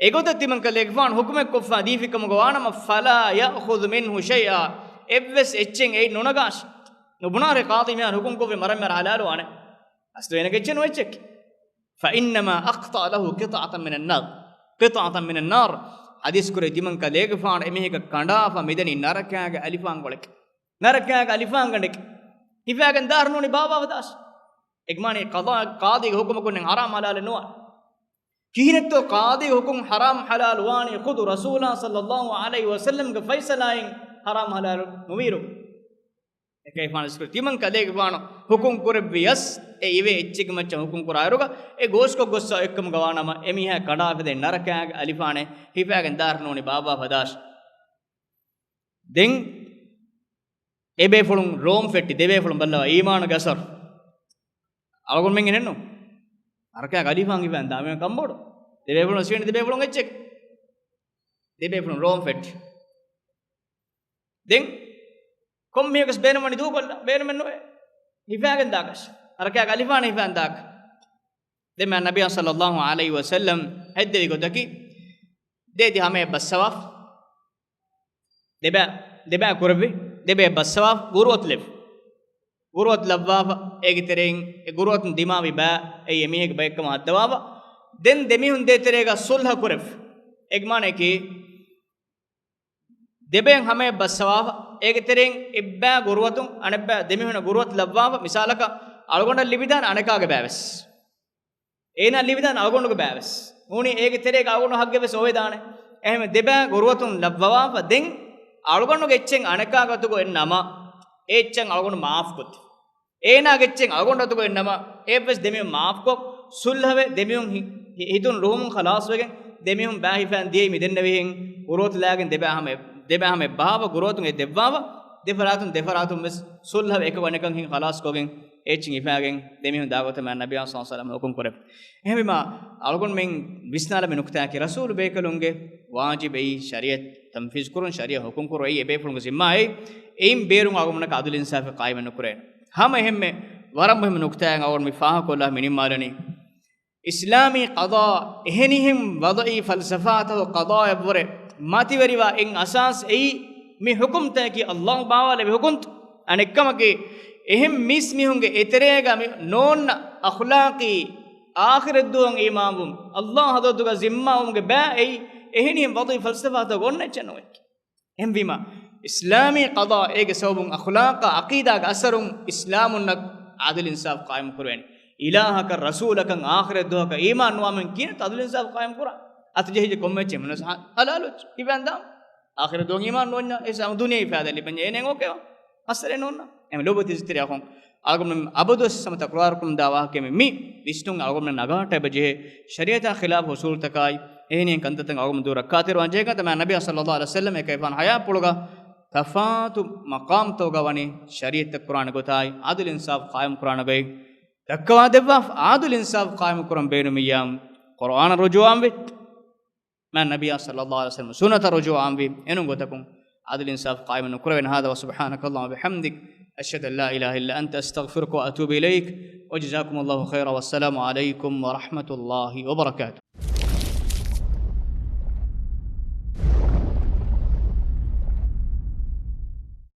އެގޮތަށް ތިމަން ކަލޭގެފާނު ޙުކުމެއް ކޮށްފަ ދީފި ކަމުގަ ވާނަމަ، فلا يأخذ منه شيئا، އެއްވެސް އެއްޗެއް އެއިން ނުނަގާށި. ނުބުނާރޭ ޤާޟީ މިހާރު ޙުކުމް ކޮށްފި މަރަން މަރ ޙަލާލުވާނެ. އަސްލު އޭނަގެ އެއްޗެއް ނުވެއްޗެއް. فإنما أقطع له قطعة من النار، قطعة من النار. ޙަދީޘް ކުރޭ ތިމަން ކަލޭގެފާނު އެމީހަކަށް ކަނޑާފަ މިދެނީ ނަރަކާގެ އަލިފާންގޮޅެއް. ނަރަކާގެ އަލިފާންގަނޑެއް. ހިފާގެން ދާއިރު ނޫނީ ބާއްވާފަ ދާށި. އެގެ މާނަ ޤަޟާ، ޤާޟީގެ ޙުކުމަކުން ޙަރާމް ޙަލާލެއް ނުވާނެ. ކިހިނެއްތޯ ޤާޟީގެ ޙުކުމް ޙަރާމް ޙަލާލު ވާނީ ޚުދު ރަސޫލާ ޞައްލައްލާހު ޢަލައިހި ވަސައްލަމްގެ ފައިޞަލާއިން ޙަރާމް ޙަލާލު ނުވިއިރު. އެކަލޭގެފާނު އިސްކުރި ތިމަން ކަލޭގެފާނު ޙުކުމް ކުރެއްވިޔަސް، އެ އިވޭ އެއްޗެއްގެ މައްޗަށް ޙުކުމް ކުރާއިރުގަ، އެ ގޯސްކޮށް ގޮއްސަ އެއްކަމުގަ ވާނަމަ، އެމީހާ ކަނޑާފަދޭ ނަރަކާގެ އަލިފާނެއް ހިފާގެން ދާއިރު ނޫނީ ބާއްވާފަ ދާށި. ދެން އެބޭފުޅުން ރޯމް ފެއްޓި ދެބޭފުޅުން ބައްލަވާ އީމާނުގެ އަސަރު. އަޅުގަނޑުމެން އެނެއްނު. ނަރަކާގެ އަލިފާން ހިފާން ދާމެ ކަންބޮޑު. ދެބޭފުޅުން ސީނި ދެބޭފުޅުން އެއްޗެއް. ދެބޭފުޅުން ރޯން ފެއްޓި. ދެން ކޮންމެހެކަސް ބޭނުމަނީ ދޫކޮށްލަ، ބޭނުމެއް ނުވޭ. ހިފާގެން ދާކަށް. ހަރަކާގެ އަލިފާން ހިފާން ދާކަށް. ދެން މާ ނަބިޔާ ޞައްލައްލާހު ޢަލައިހި ވަސައްލަމް ހެއްދެވި ގޮތަކީ، ދޭތި ހަމަޔަށް ބައްސަވާފަ. ދެބައި، ދެބައި ކުރެއްވި، ދެބައި ބައްސަވާފަ، ގުރުއަތު ލެއްވި. ގުރުއަތު ލައްވާފަ، އޭގެ ތެރެއިން އެ ގުރުއަތުން ދިމާވި ބައި އެއީ އެމީހެއްގެ ބައެއްކަމަށް ހައްދަވާފަ. ދެން ދެމީހުން ދޭތެރޭގަ ޞުލްޙަ ކުރެއްވި. އޭގެ މާނައަކީ، ދެބައިން ހަމަޔަށް ބައްސަވާފަ، އޭގެ ތެރެއިން އެއްބައި ގުރުއަތުން އަނެއްބައި ދެމީހުންނަށް ގުރުއަތު ލައްވާފަ، މިސާލަކަށް އަޅުގަނޑަށް ލިބިދާނެ އަނެކާގެ ބައިވެސް. އޭނާ ލިބިދާނެ އަޅުގަނޑުގެ ބައިވެސް. ނޫނީ އޭގެ ތެރޭގަ އަޅުގަނޑު ހައްގެއްވެސް އޮވެދާނެ. އެހެންވެ ދެބައި ގުރުއަތުން ލައްވަވާފަ، ދެން އަޅުގަނޑުގެ އެއްޗެއް އަނެކާގެ އަތުގަ އޮތް ނަމަ، އެ އެއްޗެއް އަޅުގަނޑު މާފުކޮށްދެ. އޭނާގެ އެއްޗެއް އަޅުގަނޑު އަތުގަ އޮތް ނަމަ، އެއްވެސް ދެމީހުން މާފުކޮށް، ޞުލްޙަވެ، ދެމީހުން ހި-، ހި-، ހިތުން ރުހުމުން ޚަލާޞްވެގެން، ދެމީހުން ބައި ހިފައިން ދިޔައީ މިދެންނެވިހެން، ގުރުއަތު ލާގެން ދެބައި ހަމަ، ދެބައި ހަމަ އެއްބަހާފަ، ގުރުއަތުން އެ ދެއްވާފަ، ދެފަރާތުން ދެފަރާތުން ވެސް ޞުލްޙަވެ، އެކަކު އަނެކަން ހިތް ޚަލާޞްކޮށްގެން، އެއްޗިން ހިފާގެން ދެމީހުން ދާގޮތަށް މާ ނަބިޔާ ޞައްލަﷲު ޢަލައިހި ވަސައްލަމަ ޙުކުމް ކުރެއްވި. އެހެންވީމާ، އަޅުގަނޑުމެން ވިސްނާލަމި ނުކުތާއަކީ، ރަސޫލު ބޭކަލުންގެ ވާޖިބެއް ޝަރީޢަތް ތަންފީޒު ކުރުން، ޝަރީޢަތް ޙުކުމް ކުރުން އެއީ އެބޭފުޅުންގެ ޒިންމާއެއް. އެއިން ބޭރުން އަޅުގަނޑުމެންނަކަށް ޢަދުލު އިންސާފެއް ޤާއިމެއް ނުކުރޭނެ. ހަމަ އެހެންމެ ވަރަށް މުހިއްމު ނުކުތާއެއް އަޅުގަނޑު މި ފާހަގަކޮށްލާ މި ނިންމާލަނީ. އިސްލާމީ ޤަޟާ އެހެނިހެން ވަޟަޢީ ފަލްސަފާތަކުގެ ޤަޟާޔަށްވުރެ މަތިވެރިވާ އެއް އަސާސް އެއީ މި ޙުކުމްތަކަކީ ﷲ ބާވާލެއްވި ޙުކުމްތައް. އަނެއްކަމަކީ، އެހެން މީސް މީހުންގެ އެތެރޭގަ މި ނޯންނަ އަޚްލާޤީ އާޚިރަތްދުވަހަށް އީމާންވުން، ﷲ ޙަޟްރަތުގަ ޒިންމާވުމުގެ ބައި އެއީ އެހެނިހެން ވަޟަޢީ ފަލްސަފާތަކުގަ އޮންނަ އެއްޗެއް ނޫން. އެހެންވީމާ، އިސްލާމީ ޤަޟާ އޭގެ ސަބަބުން އަޚްލާޤާ ޢަޤީދާގެ އަސަރުން އިސްލާމުންނަށް ޢަދުލު އިންސާފު ޤާއިމު ކުރެވޭނެ. އިލާހަކަށް ރަސޫލަކަށް އާޚިރަތް ދުވަހަކަށް އީމާން ނުވާމެން ކިހިނެއްތަ ޢަދުލު އިންސާފު ޤާއިމު ކުރާ؟ އަތުޖެހިއްޖެ ކޮންމެ އެއްޗެއް ހަމަ ޙަލާލު ހިފަންދާ. އާޚިރަތް ދުވަހަށް އީމާން ނުވަންޏާ އެ ދުނިޔެ ފައިދާ ލިބެންޏާ އޭނަ އޯކޭވާ؟ މައްސަލައެއް ނޯންނާ. އެމެ ލޯބިވެތި އިޒްތިރިޔާ އަޚުން. އަޅުގަނޑުމެން އަބަދުވެސް ހަމަ ތަކުރާރުކުރަމުންދާ ވާހަކައެއް މި ވިސްނުން އަޅުގަނޑުމެން ނަގާ ޓައިބަށް ޖެހޭ ޝަރީޢަތާ ޚިލާފު އުސޫލުތަކާއި އެހެނިހެން ކަންތައްތައް އަޅުގަނޑު ދުރަށް ކާތެރިވާން ޖެހޭ ކަންތައް މާ ނަބީ ޞައްލަﷲު ޢަލައިހި ވަސައްލަމް އެކަލޭގެފާނު ޙަޔާތްޕުޅުގަ ތަފާތު މަޤާމްތަކުގަ ވަނީ ޝަރީޢަތްތައް ކުރާނެ ގޮތާއި ޢަދުލު އިންސާފު ޤާއިމު ކުރާނެ ގޮތް ދައްކަވާ ދެއްވާފަ. ޢަދުލު އިންސާފު ޤާއިމު ކުރަން ބޭނުމިއްޔާ ޤުރުއާނަށް ރުޖޫޢަވާންވީ. މާ ނަބިއްޔާ ޞައްލަﷲު ޢަލައިހި ވަސައްލަމް ސުންނަތަށް ރުޖޫޢަވާންވީ. އެނޫން ގޮތަކުން ޢަދުލު އިންސާފު ޤާއިމު ނުކުރެވޭނެ. هذا وسبحانك اللهم وبحمدك، أشهد أن لا إله إلا أنت، أستغفرك وأتوب إليك، وجزاكم الله خيرا، والسلام عليكم ورحمة الله وبركاته.